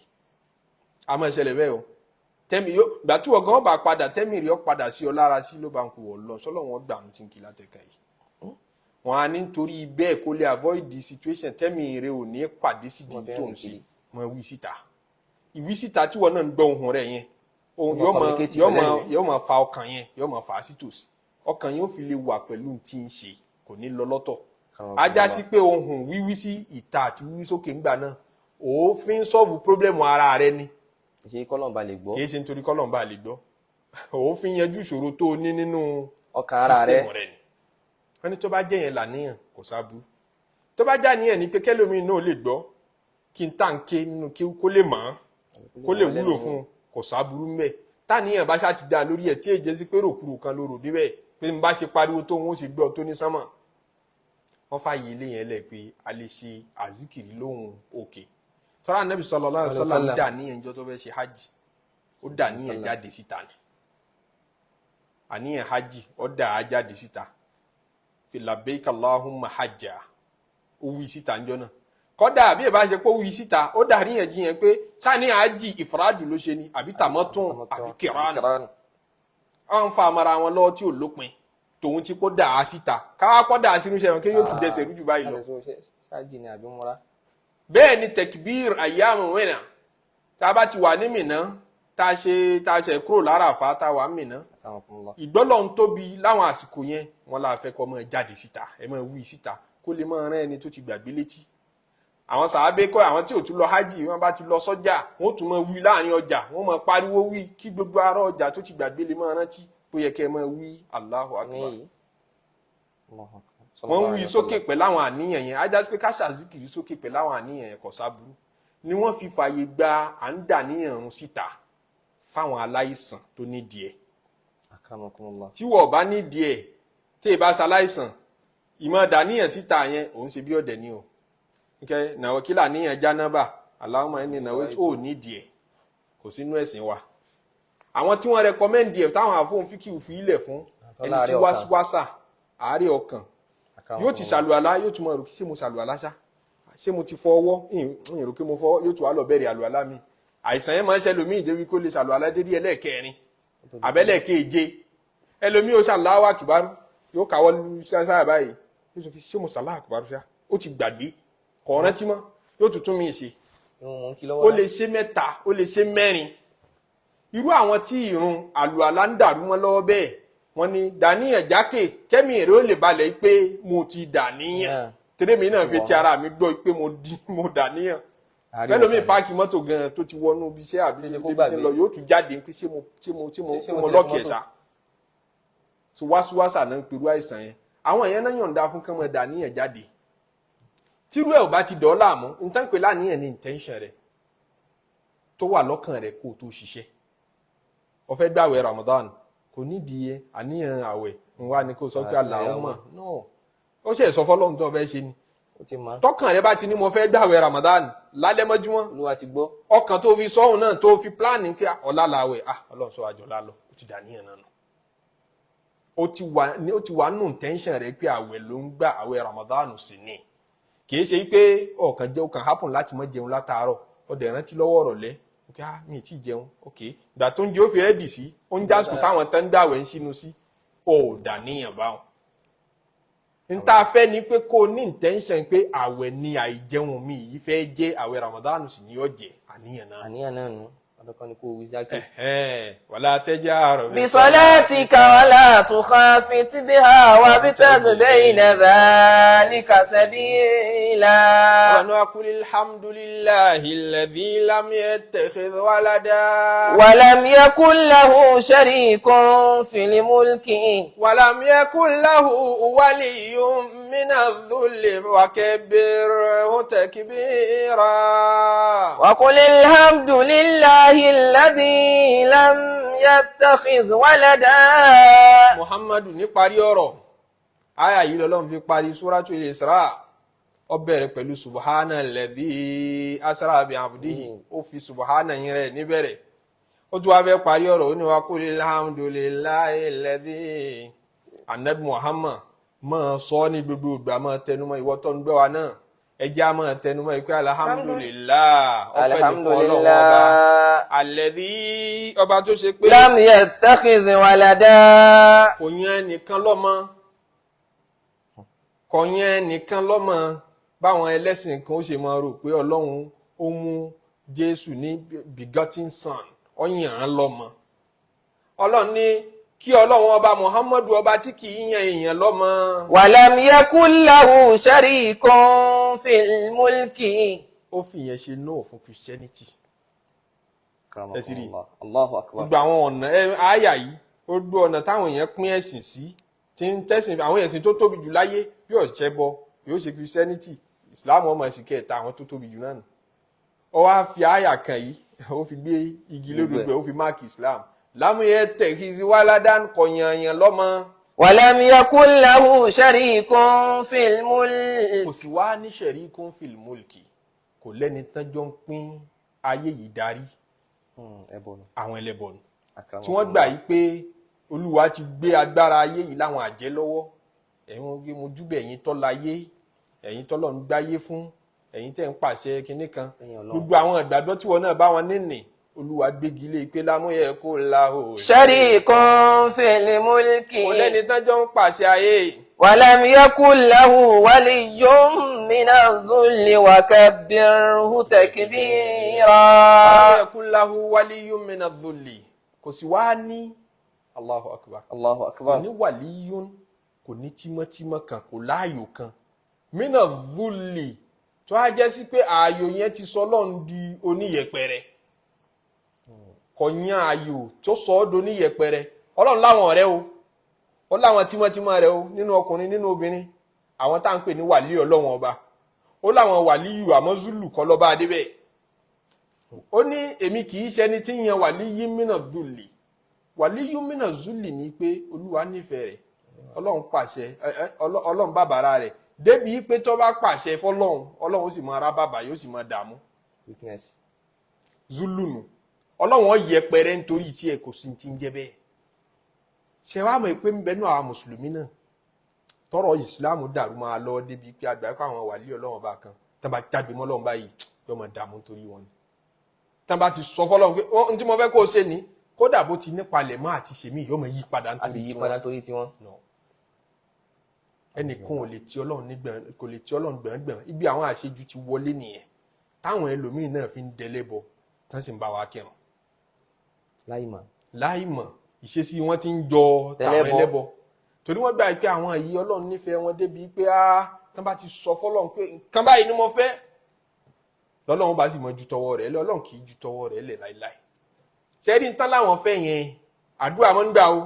A: A máa ṣẹlẹ̀ bẹ́ẹ̀ o. Tẹ́mi yóò gbà tí wọ́n gan bá padà, tẹ́mi rí ọ padà sí ọ lára sí ló bá ń kú wọ̀ lọ sọ́lọ́ wọn gbà ń tí ń kí látẹ̀ka yìí. Wọn á ní nítorí bẹ́ẹ̀ kó lè avoid the situation, tẹ́mi rẹ ò ní pàdé sí di tó ń ṣe, mọ wí síta. Ìwí síta tí wọn náà ń gbọ́ ohùn rẹ̀ yẹn, yóò máa fa ọkàn yẹn, yóò máa fà á sí tòsí. Ọkàn yẹn ó fi lè wà pẹ̀lú tí ń ṣe, kò ní lọ lọ́tọ̀. Á já sí pé ohùn wíwí sí ìta àti wíwí sókè ńgbà náà, òfin solve problem ara rẹ ni.
B: Ṣe kọ́lọ́n ba lè gbọ́.
A: Kì í ṣe nítorí kọ́lọ́n ba lè gbọ́, òfin yanjú ìṣòro tó o ní nínú
B: ọkàn ara rẹ
A: system rẹ ni. Wọ́n ní tó bá jẹ́ yẹn làníyàn, kò sábú. Tó bá já níyàn ni pé kẹ́lómi náà lè gbọ́ kí n tá n ké nínú kí kó lè mọ̀ ọ́n, kó lè wúlò fún un, kò sábúrú mbẹ́. Táníyàn bá ṣáà ti dá lórí ẹ̀, tí èjẹ́ sí pé rògbòrò kan ló rò débẹ̀ pé n bá ṣe pariwo tó ń ó ṣe gbọ́ tó ní sánmọ̀, wọ́n fààyè ilé yẹn lẹ̀ pé a lè ṣe àzíkìrì lóhùn òkè. Tọ́lá Ànábì sallallahu alaihi wasallam dà níyàn jọ́ tó fẹ́ ṣe hajj, ó dà níyàn jáde síta ni. Àníyàn hajj, ó dà á jáde síta pé labbaik Allahumma hajja. Ó wí síta ńjọ́ náà. Kọ́dà bí ìbá ṣe pé ó wí síta, ó dà níyàn jiyàn pé sáni hajj ìfúrádù ló ṣe ni àbí tàmọ́tún àbí kìránù. Àwọn ń fa amara wọn lọ́wọ́ tí ò lópin. Tòun ti kó dà á síta, káwá kọ́ dà á sínú iṣẹ́ wọn kí yóò tún dẹsẹ̀ rújù báyìí lọ. Bẹ́ẹ̀ ni tekbir ayyamu Mina, tá a bá ti wà ní Mínà. Tá a ṣe kúrò l'Áràfá, tá a wà Mínà,
B: Akramakumullah.
A: ìgbọ́lọ̀ ń tóbi láwọn àsìkò yẹn, wọn là fẹ́ kọ́ máa jáde síta, ẹ máa wí síta kó lè máa rán ẹni tó ti gbàgbé létí. Àwọn sàábé kọ́, àwọn tí ò tún lọ hajj, wọn bá ti lọ sọ́jà, wọn ò tún máa wí láàrin ọjà, wọn máa pariwo wí kí gbogbo ará ọjà tó ti gbàgbé lè máa rántí bó yẹ kẹ́ ẹ máa wí Allahu Akbar.
B: Ní Allahu Akbar.
A: Wọ́n ń wí sókè pẹ̀lú àwọn àníyàn yẹn. Ajá sí pé ká ṣàzíkìrì sókè pẹ̀lú àwọn àníyàn yẹn kò sáburú ni wọ́n fi fààyè gba à ń dà níyàn run síta fáwọn aláìsàn tó nídìí ẹ̀.
B: Akramakumullah.
A: Tí wọ́n bá nídìí ẹ̀, tí ì bá ṣaláìsàn, ìmọ̀ dàníyàn síta yẹn, òun ṣe bí ọ̀dẹ̀ ni o. Nkẹ́ nàwọ̀ kí làníyàn jánábà, Allahumma inni nàwọ̀ ó nídìí ẹ̀, kò sínú ẹ̀sìn wa. Àwọn tí wọ́n recommend ẹ̀, táwọn àfọ̀n fíkì fi ilẹ̀ fún ẹni tí
B: Àárẹ̀ ọkàn.
A: Wáṣíwáṣà, àárẹ̀ ọkàn, yóò ti ṣàlùwàlá, yóò tún mọ̀ rò kí ṣé mo ṣàlùwàlá ṣá, ṣé mo ti fọ ọwọ́, ìyìn rò kí mo fọ, yóò tún wá lọ bẹ̀rẹ̀ àlùwàlá mi. Àìsàn yẹn máa ń ṣẹlòmíì débi kó lè ṣàlùwàlá dédé ẹlẹ́ẹ̀kẹrin àbẹ́lẹ̀keje. Ẹlòmíì ó ṣàlùwàlá àkìbárú, yóò káwọ́ sára báyìí, yóò sọ pé ṣé mo ṣàlùwàlá àkìbárú ṣá, ó ti gbàgbé, kò rántí mọ́, yóò tún tún mi ṣe.
B: Irun mò ń kí lọ́wọ́
A: Ó
B: náà.
A: lè ṣe mẹ́ta, ó lè ṣe mẹ́rin. Irú àwọn tí ìrun àlùalá ń dàrú mọ́ lọ́wọ́ bẹ́ẹ̀, wọ́n ní dàníyàn jákè kẹ́mi èrè ó lè balẹ̀ pé mo ti dàníyàn. Torí mi náà fi ti ara mi gbọ́ pé mo di mo dàníyàn.
B: Àárẹ̀
A: Pẹ́lú mi
B: ọkàn.
A: Park mọ́tò gan tó ti wọnú ibi iṣẹ́ àbí
B: Ṣé ṣe kó
A: débi tí ń lọ,
B: gbàgbé?
A: yóò tún jáde pé ṣé mo
B: Ṣé
A: ṣé
B: mo
A: mo
B: tilẹ̀kùn
A: lock ẹ̀
B: mọ́tò?
A: ṣá. So wáṣíwáṣà náà ń perú àìsàn yẹn. Àwọn yẹn náà yọ̀ǹda fún kán mọ́ dàníyàn jáde. Tírú ẹ̀ ò bá ti dọ̀ ọ́ láàmú, nǹkan pé láníyàn ní intention rẹ̀ tó wà lọ́kàn rẹ̀ kó o tó ṣiṣẹ́. Ó fẹ́ gbàwẹ̀ Ramadan, kò nídìí àníyàn àwẹ̀ ń wá ní kó sọ pé
B: Àti
A: Allahumma no, ó ṣe sọ fọlọ́run tó fẹ́ ṣe ni.
B: Ó ti mọ̀.
A: Tọkàn rẹ bá ti ní mo fẹ́ gbàwẹ̀ Ramadan lálẹ́ mọ́júmọ́,
B: Olúwa ti gbọ́.
A: Ọkàn tó fi sọ́hun náà, tó fi plan pé ọ̀la làwẹ̀, ah, Ọlọ́run sọ àjọlá lọ, ó ti dàníyàn náà nù. Ó ti wà nù intention rẹ pé àwẹ̀ ló ń gbà, àwẹ̀ Ramadan sì ni. Kì í ṣe pé ọkàn jẹ́ ọkàn happen láti má jẹun látàárọ̀, ó dẹ̀ rántí lọ́wọ́ ọ̀rọ̀lẹ́, ok, ah, mi ì tí ì jẹun, ok. Ìgbà tó ń jẹ ó fi ready sí oúnjẹ, àsìkò táwọn tán ń dàwẹ̀ ń sínú sí, ó dàníyàn báwọn. N ta fẹ́ ni pé kó o ní intention pé àwẹ̀ ni, àìjẹun mi yìí fẹ́ jẹ́ àwẹ̀ Ramadan sì ni ó jẹ́ àníyàn náà.
B: Àníyàn náà nù, ọdún kan ni kó o wí jákè.
A: Ẹ̀hẹ́n, wala tajhar
B: بصلاتك ولا تخافت بها وابتغ بين ذلك سبيلا.
A: Ọ̀nà qul alhamdulillahi alladhi lam yattakhidh walada.
B: ولم يكن له شريك في الملك.
A: ولم يكن له ولي من الذل وكبره تكبيرا.
B: وقل الحمد لله الذي لم يتخذ ولدا.
A: Muhammadu, ní parí ọ̀rọ̀ àyà yìí lọ́lọ́run fi parí Suratul Isra. Ó bẹ̀rẹ̀ pẹ̀lú subhana alladhi asra bi abdihi, ó fi subhana yín rẹ̀ níbẹ̀rẹ̀. Ó tún wá fẹ́ parí ọ̀rọ̀, ó ní wa qul alhamdulillahi alladhi. Anabi Muhammad, máa sọ ní gbogbo ìgbà, máa tẹnumọ́. Ìwọ tó ń gbọ́ wa náà, ẹ jẹ́ á máa tẹnumọ́ ìpè alhamdulillah, ọpẹ́ ní fún Ọlọ́run ọba,
B: alhamdulillah
A: alladhi, ọba tó ṣe pé
B: lam yattakhidh walada.
A: Kò yan ẹnìkan lọ́mọ, kò yan ẹnìkan lọ́mọ báwọn ẹlẹ́sìn kan ó ṣe máa rò pé Ọlọ́run ó mú Jésù ní begotten son, ó yàn án lọ́mọ. Ọlọ́run ní kí Ọlọ́run ọba Muhammadu, ọba tí kì í yan èèyàn lọ́mọ.
B: Walam yakun lahu sharikun fil mulki.
A: Ó fi ìyẹn ṣe no fún Christianity. Ẹ ti rí i.
B: Allahu akbar.
A: Gbogbo àwọn ọ̀nà ẹ àyà yìí, ó gbọ́ ọ̀nà táwọn èèyàn pín ẹ̀sìn sí, tí ń tẹ̀sìn àwọn ẹ̀sìn tó tóbi jù láyé, bí ọ̀ṣẹ́ bọ yóò ṣe Christianity, Islam, ọmọ ẹ̀sìn kẹta àwọn tó tóbi jù náà nù. Ó wá fi àyà kan yìí, ó fi gbé igi lódò gbẹ, ó fi mark Islam lámúyẹ tẹ̀kísí wàládàn, kọ̀yànyàn lọ́mọ.
B: Walam yakun lahu sharikun fil mulki.
A: Kò sì wá ní sharikun fil mulki, kò lẹ́ni tán jọ ń pín ayé yìí darí. Àwọn ẹlẹ́bọ nù tí wọ́n gbà yí pé Olúwa ti gbé agbára ayé yìí láwọn àjẹ́ lọ́wọ́. Ẹ̀yin gbé mo júbẹ̀, ẹ̀yin tọ́lá ayé, ẹ̀yin tọ́lọ̀ ń gbáyé fún, ẹ̀yin tẹ́ ń pàṣẹ kinní kan.
B: Ẹ̀yin Ọlọ́run.
A: Gbogbo àwọn ìgbàgbọ́ tí wọn náà bá wọn níní, Olúwa gbégi lé pé lámúyẹ kó la o.
B: Sharikun fil mulki.
A: Kò lẹ́ni tán jọ ń pàṣẹ ayé.
B: ولم يكن له ولي من الذل وكبره تكبيرا.
A: Walam yakun lahu waliyyun mina dhulli, kò sì wá ní, Allahu akbar.
B: الله
A: Kò
B: أكبر.
A: ní wàlíyún, kò ní tímọ́tímọ́ kan, kò láàyò kan, mina dhulli, tó á jẹ́ sí pé ààyò yẹn ti sọ Ọlọ́run di oníyẹpẹrẹ. Kò yan ààyò tó sọ ọ́ di oníyẹpẹrẹ. Ọlọ́run láwọn ọ̀rẹ́ o, ó láwọn tímọ́tímọ́ rẹ o, nínú ọkùnrin, nínú obìnrin, àwọn tá à ń pè ní wàlíì Ọlọ́run ọba. Ó láwọn wàlíyù, àmọ́ zulu kọ́ lọ́ba adébẹ̀. Ó ní èmi kì í ṣẹni tí ń yan wàlíyí mina dhulli. Wàlíyú mina zulli ni pé Olúwa nífẹ̀ẹ́ rẹ̀, Ọlọ́run pàṣẹ, Ọlọ́run bàbàrà rẹ̀ débi pé tó bá pàṣẹ fọlọ́run, Ọlọ́run ó sì máa rá bàbà, yóò sì máa dààmú.
B: Weakness.
A: Zulunu Ọlọ́run ó yẹpẹrẹ nítorí tí ẹ kò sí ti ń jẹ́ bẹ́ẹ̀. Ṣe wá mọ̀ pé ń bẹ nú àwọn mùsùlùmí náà tọrọ ìsìláàmù dàrú máa lọ débi pé àgbà pé àwọn wàlíì Ọlọ́run bá kan tán bá jágbe mọ́ Ọlọ́run báyìí, yóò máa dààmú nítorí wọn ni. Tán bá ti sọ fọlọ́run pé ohun tí mo fẹ́ kó o ṣe ní, kódà bó ti nípalẹ̀ mọ́ àti ṣèmí, yóò máa yí padà
B: A sì
A: nítorí
B: yí
A: tiwọn.
B: padà torí tiwọn.
A: No, ẹnìkan ò lè ti Ọlọ́run nígbọ̀n, kò lè ti Ọlọ́run gbọ̀ngbọ̀n. Ibi àwọn àṣejù ti wọlé nìyẹn, táwọn ẹlòmíín náà fi ń dẹlẹ́bọ, tán sì ń bá wa kírun.
B: Láì mọ̀.
A: Láì mọ̀, ìṣesí wọn ti ń jọ tàwọn
B: Tẹlẹ́bọ.
A: ẹlẹ́bọ, torí wọ́n gbà pé àwọn yìí, Ọlọ́run nífẹ̀ẹ́ wọn débi pé á tán bá ti sọ fọ́lọ́run pé nǹkan báyìí ni mo fẹ́, lọ́lọ́run bá sì mọ ju tọwọ́ rẹ̀ lẹ̀. Ọlọ́run kì í ju tọwọ́ rẹ̀ lẹ̀ láéláé. Sẹ́rí ntán láwọn fẹ́ yẹn, àdúrà mọ́ ń gbà o.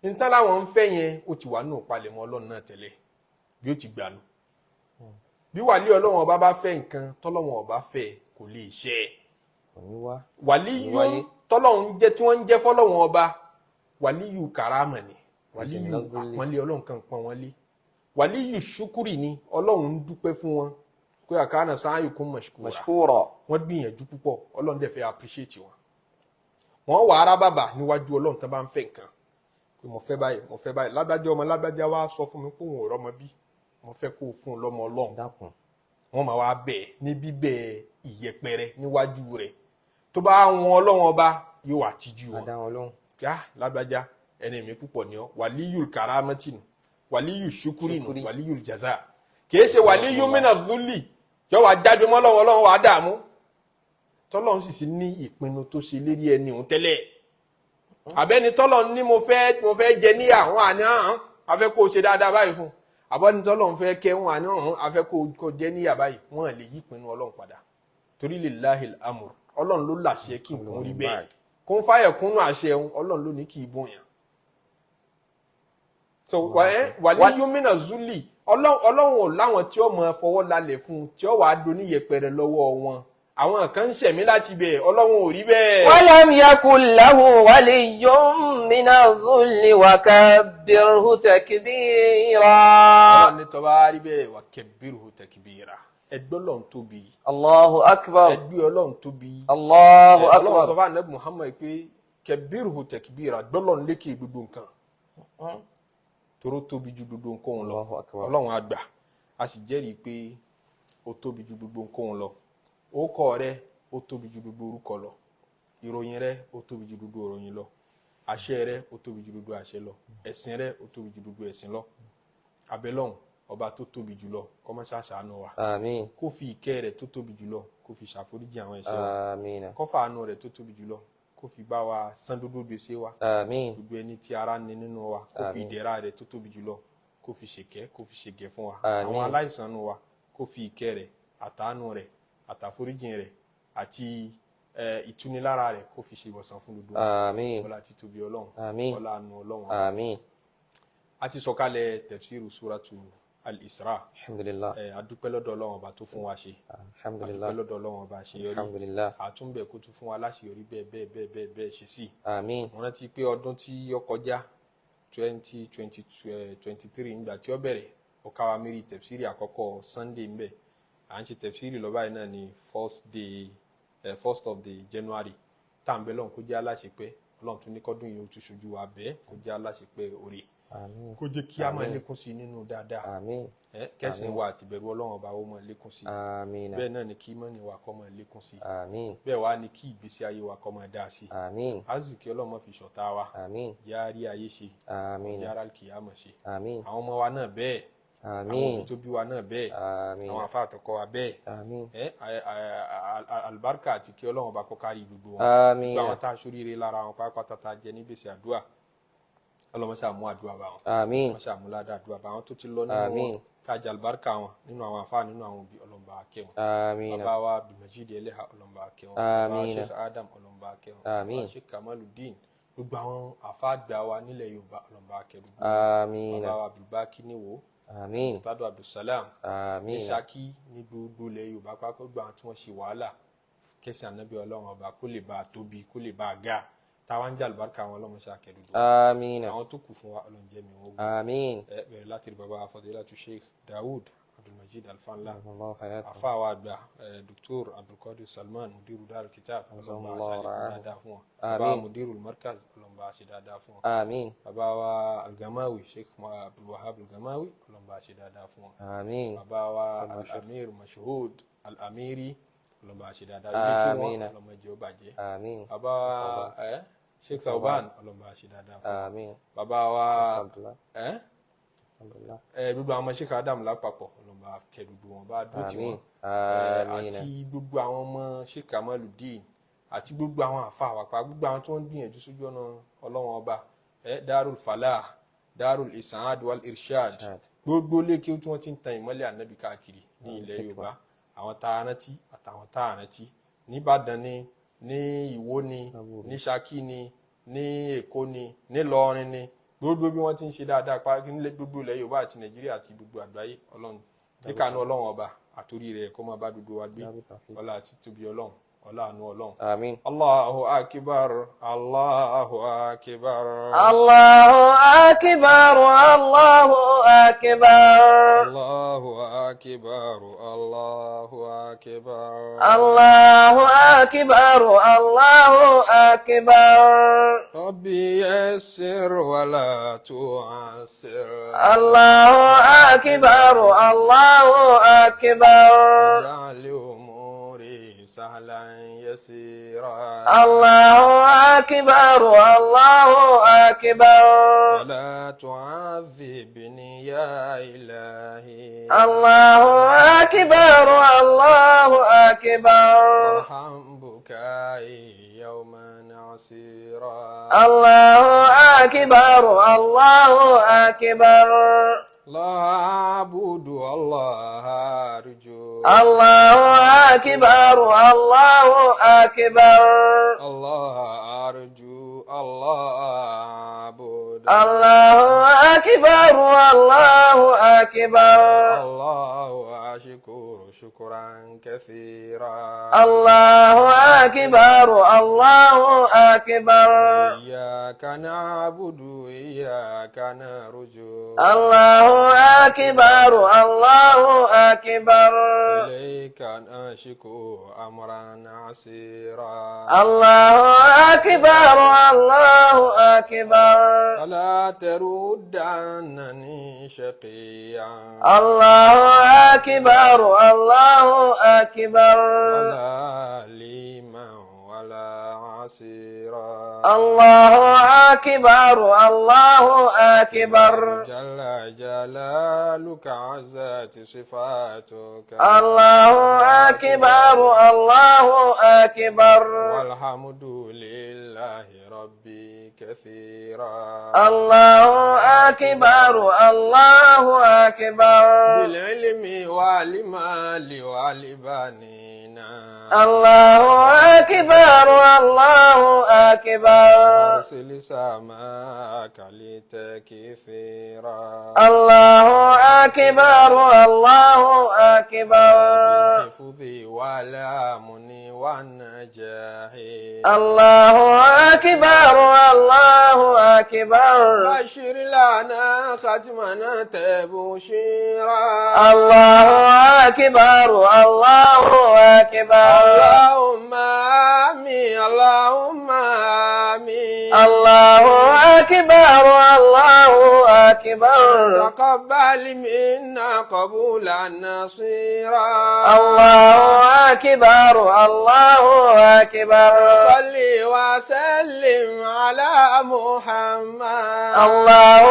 A: Ntán láwọn ń fẹ́ yẹn, ó ti wà nù palẹ̀mọ́ Ọlọ́run náà tẹ́lẹ̀ bí ó ti gbà nù. Bí wàlíì Ọlọ́run ọba bá fẹ́ nǹkan tọ́lọ́run ọba fẹ́, kò lè ṣe é.
B: Kò ní wá.
A: Wàlíyù
B: Wáyé.
A: tọ́lọ́run jẹ́ tí wọ́n ń jẹ́ fọ́lọ́run ọba, wàlíyù kàrámà ni, wàlíyù
B: Àti
A: àpọ́nlé Ọlọ́run kan pọ́n wọn lé, wàlíyù ṣúkúrì ni. Ọlọ́run ń dúpẹ́ fún wọn pé àkànnà sáyù kún mashkura.
B: مشكورا.
A: Wọ́n gbìyànjú púpọ̀, Ọlọ́run dẹ̀ fẹ́ appreciate wọn. Wọ́n wà ara bàbà níwájú Ọlọ́run tán bá ń fẹ́ nǹkan pé mo fẹ́ báyìí, mo fẹ́ báyìí, lágbájá ọmọ lágbájá wá sọ fún mi pé òun ò rọ́mọ bí, mo fẹ́ kó o fún un lọ́mọ, Ọlọ́run.
B: Dákun.
A: Wọ́n máa wá bẹ̀ ní bíbẹ̀ ìyẹpẹrẹ níwájú rẹ̀. Tó bá wọn Ọlọ́run ọba yóò wá tijú wọn.
B: Adá wọn lóhùn.
A: Yá lágbájá, ẹni mi púpọ̀ ni ọ. Wàlíyù karamati nù, wàlíyù ṣukuri nù.
B: Ṣukuri.
A: Wàlíyù jaza kìí ṣe wàlíyù mina dhulli, yọ wá jáde mọ́ Ọlọ́run, Ọlọ́run wàá dààmú. Tọ́lọ́run sì sí ní ìpinnu tó ṣe lérí ẹni òun tẹ́lẹ̀, àbẹ́ni tọ́lọ́run ní mo fẹ́ jẹ níyà, wọn àní hàn afẹ́ kó o ṣe dáadáa báyìí fún, àbọ̀ni tọ́lọ́run fẹ́ kẹ́, wọn àní hàn afẹ́ kó o jẹ níyà báyìí. Wọn lè yí ìpinnu Ọlọ́run padà, torí lillahil amr, Ọlọ́run ló làṣẹ kí nǹkan rí bẹ́ẹ̀. Kún fáyẹ̀ kúnnú àṣẹ òun, Ọlọ́run ló ní kí ibò yàn. So wàlíyú mínà zuli, Ọlọ́run ò láwọn tí ó mọ fọwọ́ lálẹ̀ fún un, tí ó wàá doni yẹpẹrẹ lọ́wọ́ wọn. Àwọn kan ń ṣẹ̀mí láti bẹ̀, Ọlọ́run ò rí bẹ́ẹ̀.
B: ولم يكن له ولي من الذل وكبره تكبيرا.
A: Ọlọ́run ní tó bá rí bẹ́ẹ̀, wà kabbiruhu takbira, ẹgbẹ́ Ọlọ́run tóbi.
B: الله أكبر.
A: Ẹgbẹ́ Ọlọ́run tóbi.
B: الله
A: Ọlọ́run sọ
B: أكبر.
A: fún anabi Muhammad pé kabbiruhu takbira, gbọ́lọ́run lékè gbogbo nǹkan, toró tóbi ju gbogbo nǹkan òun lọ.
B: الله أكبر.
A: Ọlọ́run àgbà, a sì jẹ́rìí pé ó tóbi ju gbogbo nǹkan òun lọ. Orúkọ rẹ ó tóbi ju gbogbo orúkọ lọ, ìròyìn rẹ ó tóbi ju gbogbo ìròyìn lọ, àṣẹ rẹ ó tóbi ju gbogbo àṣẹ lọ, ẹ̀sìn rẹ ó tóbi ju gbogbo ẹ̀sìn lọ. Abẹ́lọ́hùn ọba tó tóbi jù lọ, kó má ṣàṣàánú wa.
B: آمين.
A: Kó fi ìkẹ́ rẹ̀ tó tóbi jù lọ, kó fi ṣàforíjì àwọn ẹ̀ṣẹ̀ wa.
B: آمين.
A: Kó fàánú rẹ̀ tó tóbi jù lọ, kó fi bá wa san gbogbo gbèsè wa.
B: آمين.
A: Gbogbo ẹni tí ara ní nínú wa, kó fi
B: Àmín.
A: ìdẹ̀ra rẹ̀ tó tóbi jùlọ, kó fi ṣèkẹ́, kó fi ṣègẹ̀ fún wa.
B: Àmín.
A: Àwọn aláìsàn nù wa, kó fi ìkẹ́ rẹ̀, àtàánú rẹ̀, àtàforíjìn rẹ̀ àti ìtúnilára rẹ̀, kó fi ṣe ìwòsàn fún gbogbo wa.
B: آمين.
A: Ọlá títóbi Ọlọ́run.
B: Àmín.
A: Ọlá àánú Ọlọ́run.
B: آمين.
A: A ti sọ̀kalẹ̀ tafsiru suratu al-Isra.
B: الحمد لله.
A: A dúpẹ́ lọ́dọ̀ Ọlọ́run ọba tó fún wa ṣe.
B: الحمد
A: A dúpẹ́
B: لله.
A: lọ́dọ̀ Ọlọ́run ọba àṣeyọrí.
B: الحمد لله.
A: Àtúnbẹ̀ kó tún fún wa láṣeyọrí bẹ́ẹ̀ bẹ́ẹ̀ bẹ́ẹ̀ bẹ́ẹ̀ bẹ́ẹ̀ ṣe sí.
B: آمين.
A: Mo rántí pé ọdún tí ó kọjá, 2023, nígbà tí ó bẹ̀rẹ̀, ó ká wa mérí tẹ̀fsírì àkọ́kọ́ Sunday ń bẹ̀. À ń ṣe tẹ̀fsírì lọ báyìí náà ní first day, first of the January, tá à ń bẹ lọ́hùn kó jẹ́ aláṣepẹ́. Ọlọ́run tún ní kọ́dún yìí ó tún ṣojú wa bẹ́ẹ̀, kó jẹ́ aláṣepẹ́ oore.
B: Àmín.
A: Kó jẹ́ kí a máa lékún sí i nínú dáadáa.
B: Àmín.
A: Ẹ kẹ́sìn wa àti ìbẹ̀rù Ọlọ́run Ọba ó máa lékún sí i.
B: Àmín.
A: Bẹ́ẹ̀ náà ni kí ìmánì wa kó máa lékún sí i.
B: Àmín.
A: Bẹ́ẹ̀ wá ni kí ìgbésí ayé wa kó máa dáa sí i.
B: Àmín.
A: Azìkí Ọlọ́run má fi ṣọ̀tá wa.
B: Àmín.
A: Jẹ́ á rí ayé ṣe.
B: Àmín.
A: Jẹ́ á rí kìyámọ̀ ṣe.
B: Àmín.
A: Àwọn ọmọ wa náà bẹ́ẹ̀, àwọn
B: Àmín.
A: òbí tó bí wa náà bẹ́ẹ̀,
B: Àmín.
A: àwọn àfáà àtọkọ wa bẹ́ẹ̀.
B: Àmín.
A: Ẹ àlùbáríkà àti kí Ọlọ́run Ọba kó kárí gbogbo wọn.
B: Àmín.
A: Gbogbo àwọn tá a ṣoríire lára wọn pátápátá tá a jẹ ní gbèsè àdúrà, Ọlọ́run ṣáà mú àdúrà bá wọn.
B: Àmín.
A: Wọ́n ṣáà mú ládàá àdúrà bá wọn tó ti lọ nínú wọn.
B: Àmín.
A: Tá a jẹ àlùbáríkà wọn nínú àwọn àfáà, nínú àwọn òbí, Ọlọ́run bá kẹ́ wọn.
B: Àmín.
A: Bàbá wa Abdulmajid Eleha, Ọlọ́run bá kẹ́ wọn. Bàbá wa
B: Àmín.
A: Sheikh Adam, Ọlọ́run bá kẹ́ wọn.
B: Àmín.
A: Bàbá Sheikh Kamaludin, gbogbo àwọn àfáà àgbà wa nílẹ̀ Yorùbá, Ọlọ́run bá kẹ́ gbogbo wọn.
B: Àmín.
A: Bàbá wa Abdulbaki níwò,
B: Àmín.
A: Tado Abdulsalam ní
B: Àmín.
A: Ṣakí, ní gbogbo ilẹ̀ Yorùbá pápá, gbogbo àwọn tí wọ́n ṣe wàhálà kẹsàn Ànábì Ọlọ́run Ọba kó lè bá a tóbi, kó lè bá a ga, táwa ń jẹ àlùbáríkà àwọn, Ọlọ́run ṣàkẹ́ gbogbo wọn.
B: Àmín.
A: Àwọn tó kù fún wa, Ọlọ́run jẹ́ mi wọ́n gùn.
B: Àmín.
A: Ẹ bẹ̀rẹ̀ láti rí bàbá Fadilatu Sheikh Daoud Abdulmajid Alfanla,
B: Allahu hayatahu.
A: àfa wa àgbà Dr. Abdulkadir Salman, mudiru Darul Kitab, Ọlọ́run bá
B: Allahu
A: ṣàlékún
B: ra'ahu.
A: dáadáa fún wọn. Bàbá
B: Àmín.
A: mudiru Markaz, Ọlọ́run bá ṣe dáadáa fún wọn.
B: Àmín.
A: Bàbá wa Algamawi, Sheikh Abdulwahab Algamawi, Ọlọ́run bá ṣe dáadáa fún wọn.
B: Àmín.
A: Bàbá wa Al-Amir Mashood Al-Amiri, Ọlọ́run bá ṣe dáadáa ilé kí wọn.
B: Àmín.
A: Ọlọ́run jẹ́ ó bàjẹ́.
B: Àmín.
A: Bàbá wa Sheikh Sauban, Ọlọ́run bá ṣe dáadáa fún wọn.
B: Àmín.
A: Bàbá wa
B: Abdullah. Abdullah.
A: Gbogbo àwọn ọmọ Sheikh Adam lápapọ̀, Ọlọ́run bá kẹ́ gbogbo wọn, bá dúró tì
B: Àmín.
A: wọ́n.
B: Àmín.
A: Àti gbogbo àwọn ọmọ Sheikh Kamaludin àti gbogbo àwọn àfa àwàpá, gbogbo àwọn tí wọ́n ń gbìyànjú sójú ọ̀nà Ọlọ́run Ọba, Darul Falah, Darul Isaad wal Irshad,
B: Irshad.
A: gbogbo lékè tí wọ́n ti ń tan ìmọ́lẹ̀ Ànábì káàkiri ní ilẹ̀ Yorùbá, àwọn tá a rántí àtàwọn tá a rántí, nìbàdàn ni, ní Ìwó ni, ní Ṣakí ni, ní Èkó ni, nílọrin ni, gbogbo bí wọ́n ti ń ṣe dáadáa pa nílẹ̀, gbogbo ilẹ̀ Yorùbá àti Nàìjíríà àti gbogbo àgbáyé, Ọlọ́run kíkànú Ọlọ́run Ọba àtòrí rẹ̀ kó máa bá gbogbo wa gbé. Ọlá àti tóbi Ọlọ́run, ọlá àánú Ọlọ́run.
B: Àmín.
A: Allahu akbar, Allahu akbar.
B: Allahu akbar, Allahu akbar.
A: Allahu akbar, Allahu akbar.
B: Allahu akbar, Allahu akbar.
A: Rabbi yassir wa la tu'assir.
B: Allahu akbar, Allahu akbar.
A: Ij'al umuri sahlan yasira.
B: Allahu akbar, Allahu akbar.
A: Wa la tu'adhibni ya ilahi.
B: Allahu akbar, Allahu akbar.
A: Warham bukai yawman asira.
B: Allahu akbar, Allahu akbar.
A: La a'budu, Allah arju.
B: Allahu akbar, Allahu akbar.
A: Allah arju, Allah a'budu.
B: Allahu akbar, Allahu akbar.
A: Allahu ashkuru shukran kathira.
B: Allahu akbar, Allahu akbar.
A: Iyyaka na'budu, iyyaka narju.
B: Allahu akbar, Allahu akbar.
A: Ilayka nashku amran asira.
B: Allahu akbar, Allahu akbar.
A: Fala taruddannani shaqiyan.
B: Allahu akbar, Allahu akbar.
A: Wala liman wala asira.
B: Allahu akbar, Allahu akbar.
A: Jalla jalaluka azzat sifatuka.
B: Allahu akbar, Allahu akbar.
A: Walhamdulillahi rabbi kathira.
B: Allahu akbar, Allahu akbar.
A: Bil ilmi wal mali wal banina.
B: Allahu akbar, Allahu akbar.
A: Arsil samaka litakthira.
B: Allahu akbar, Allahu akbar.
A: Bil hifdhi wal amni wan najahi.
B: Allahu akbar, Allahu akbar.
A: Bashir lana khatmana tabshira.
B: Allahu akbar, Allahu akbar.
A: Allahumma amin, Allahumma amin.
B: Allahu akbar, Allahu أكبر.
A: تقبل منا قبولا نصيرا.
B: الله أكبر الله أكبر.
A: صل وسلم على محمد.
B: الله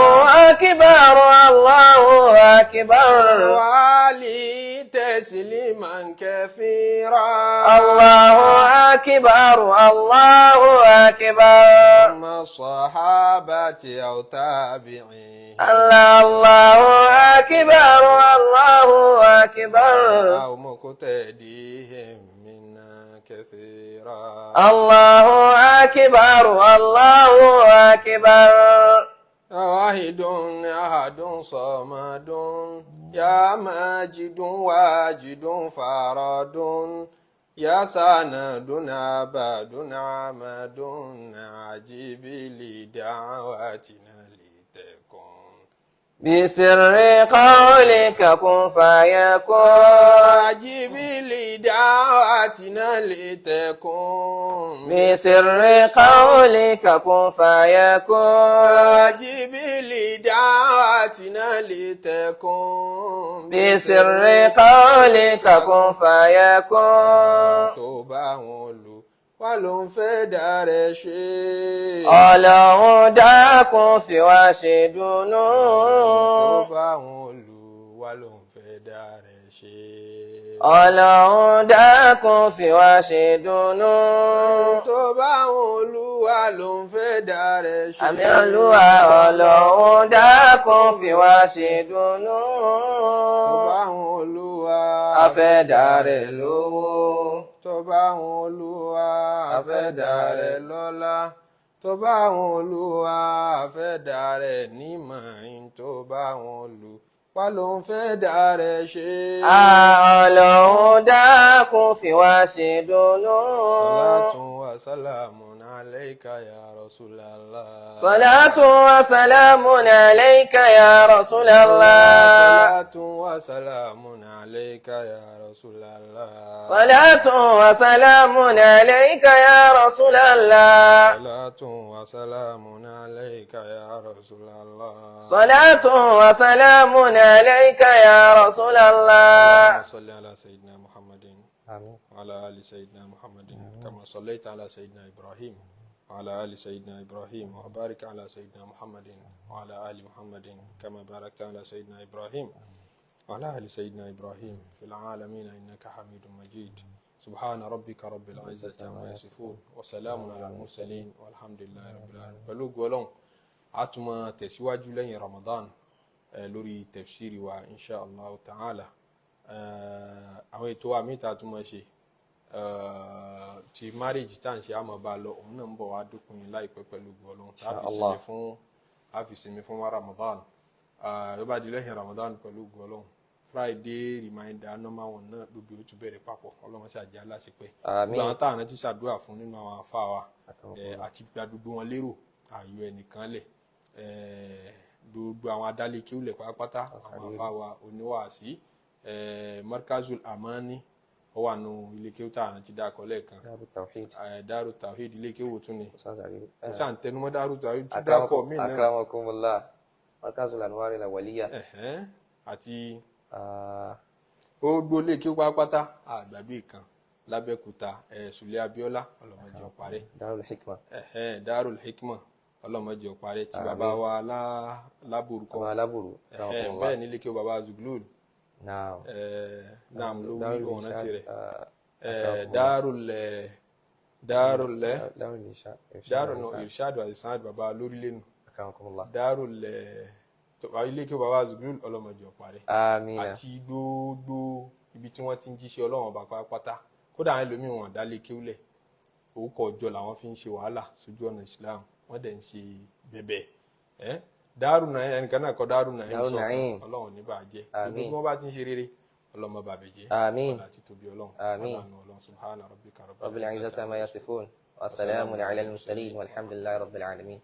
B: أكبر الله أكبر.
A: وعلي تسليما كثيرا.
B: الله أكبر الله أكبر.
A: ثم الصحابة أو تابعين.
B: الله الله أكبر الله أكبر.
A: أو مقتديهم منا كثيرا.
B: الله أكبر الله أكبر.
A: واحد أحد صمد يا ماجد واجد فرد يا سند عبد عمد عجيب لدعواتنا لتكن.
B: بسر قولك كن فيكون.
A: عجيب لدعواتنا لتكن.
B: بسر قولك كن فيكون.
A: عجيب لدعواتنا لتكن.
B: بسر قولك كن فيكون.
A: Tó bá wọn lò wá ló ń fẹ́ dàrẹ́ ṣe.
B: Ọlọ́run dákun fi wá ṣe dùnnú.
A: Tó bá wọn lò wá ló ń fẹ́ dàrẹ́ ṣe.
B: Ọlọ́run dákun fi wá ṣe dùnnú.
A: Tó bá wọn lò wá ló ń fẹ́ dàrẹ́ ṣe.
B: Àmì Olúwa, Ọlọ́run dákun fi wá ṣe dùnnú.
A: Tó bá wọn lò wá.
B: Afẹ́dàrẹ̀ lówó.
A: Tó bá wọn Olúwa àfẹ́dà rẹ̀ lọ́lá, tó bá wọn Olúwa àfẹ́dà rẹ̀ nímọ̀ ẹ̀yìn, tó bá wọn lò wá ló ń fẹ́ dà rẹ̀ ṣe.
B: Ọlọ́run dákun fi wá ṣe dùnnú.
A: Salatu wa salamun alayka ya Rasulallah.
B: Salatu wa salamun alayka ya Rasulallah.
A: Salatu wa salamun alayka ya Rasulallah.
B: Salatu wa salamun alayka ya Rasulallah.
A: Salatu wa salamun alayka ya Rasulallah.
B: Salatu wa salamun alayka ya Rasulallah.
A: اللهم صل على سيدنا محمد
B: آمين.
A: وعلى آل سيدنا محمد كما صليت على سيدنا إبراهيم وعلى آل سيدنا إبراهيم، وبارك على سيدنا محمد وعلى آل محمد كما باركت على سيدنا إبراهيم وعلى آل سيدنا إبراهيم في العالمين إنك حميد مجيد. سبحان ربك رب العزة عما يصفون وسلام على المرسلين والحمد لله رب العالمين. Pẹ̀lú ògo Ọlọ́run, a tún máa tẹ̀síwájú lẹ́yìn Ramadan lórí tafsiri wa, insha Allah ta'ala. Àwọn ètò wa míì tá a tún máa ṣe, ti marriage tá à ń ṣe, àmọ́ bá a lọ, òun náà ń bọ̀ wá dópin láìpẹ́ pẹ̀lú ògo Ọlọ́run, tá a fi
B: Insha Allah.
A: sinmi fún, a fi sinmi fún wa Ramadan. Ó bá di lẹ́yìn Ramadan, pẹ̀lú ògo Ọlọ́run, Friday reminder normal one náà gbogbo ó tún bẹ̀rẹ̀ papọ̀. Ọlọ́run ṣàjẹ́ aláṣepẹ́.
B: Àmín.
A: Gbogbo àwọn táwọn ti ṣàdúrà fún nínú àwọn afá wa, àti gba gbogbo wọn lérò, ààyò ẹnìkan lẹ̀, gbogbo àwọn adálékéwù lẹ̀ pátápátá, àwọn afá wa oníwàásí, Markazul Amani, ó wà nù ilé kéwù táwọn ti dákọ lẹ́ẹ̀kan.
B: Daru Tawhid.
A: Daru Tawhid, ilé kéwù tún ni.
B: Ustaz Ali.
A: Mo ṣáà ń tẹnumọ́ Daru Tawhid tún dákọ mí náà.
B: Akramakumullah. Markazul Anwar al-Awwaliyya.
A: Ẹ̀hẹ́n, àti
B: Ah,
A: ó gbólé kí ó pátápátá, àgbàdo kan lábẹ́kúta, Sùlẹ̀ Abíọ́lá, ọlọ́mọdé ọ̀parẹ́.
B: Darul Hikma.
A: Ẹ̀hẹ́n, Darul Hikma, ọlọ́mọdé ọ̀parẹ́, tí bàbá wa lábòrúkọ.
B: Baba Alábòrò.
A: Ẹ̀hẹ́n, bẹ́ẹ̀ nílé kí ó bàbá Zuglul.
B: Naam.
A: Naam ló wí
B: Darul
A: ọ̀nà
B: Irshad,
A: tirẹ̀.
B: ah,
A: Darul Darul
B: Darul Irshad. Irshad
A: Darul
B: al-Ihsan.
A: Irshad al-Ihsan, bàbá lórílẹ̀nu.
B: Akramakumullah.
A: Darul ilé kí ó bàbá Zuglul, ọlọ́mọdé ọ̀parẹ́.
B: Amina.
A: Àti gbogbo ibi tí wọ́n ti ń jíṣẹ́ Ọlọ́run ọba pátápátá. Kódà àwọn ẹlòmíì wọn dá lé kéwúlẹ̀, orúkọ ọjọ́ làwọn fi ń ṣe wàhálà sójú ọ̀nà Islam, wọ́n dẹ̀ ń ṣe bẹ̀bẹ̀ ẹ́ Daaru Naim, ẹnìkan náà kọ́ Daaru Naim.
B: Daaru
A: Sọ
B: Naim.
A: Ọlọ́run ní bàjẹ́.
B: Àmín.
A: Gbogbo bí wọ́n bá ti ń ṣe rere, Ọlọ́run má bàbẹ̀ jẹ́.
B: Àmín.
A: Ọlá àti tóbi Ọlọ́run.
B: Àmín.
A: Ọlá àánú Ọlọ́run. Subhana rabbika
B: رب العزة عما يصفون وسلام على المرسلين والحمد لله رب العالمين.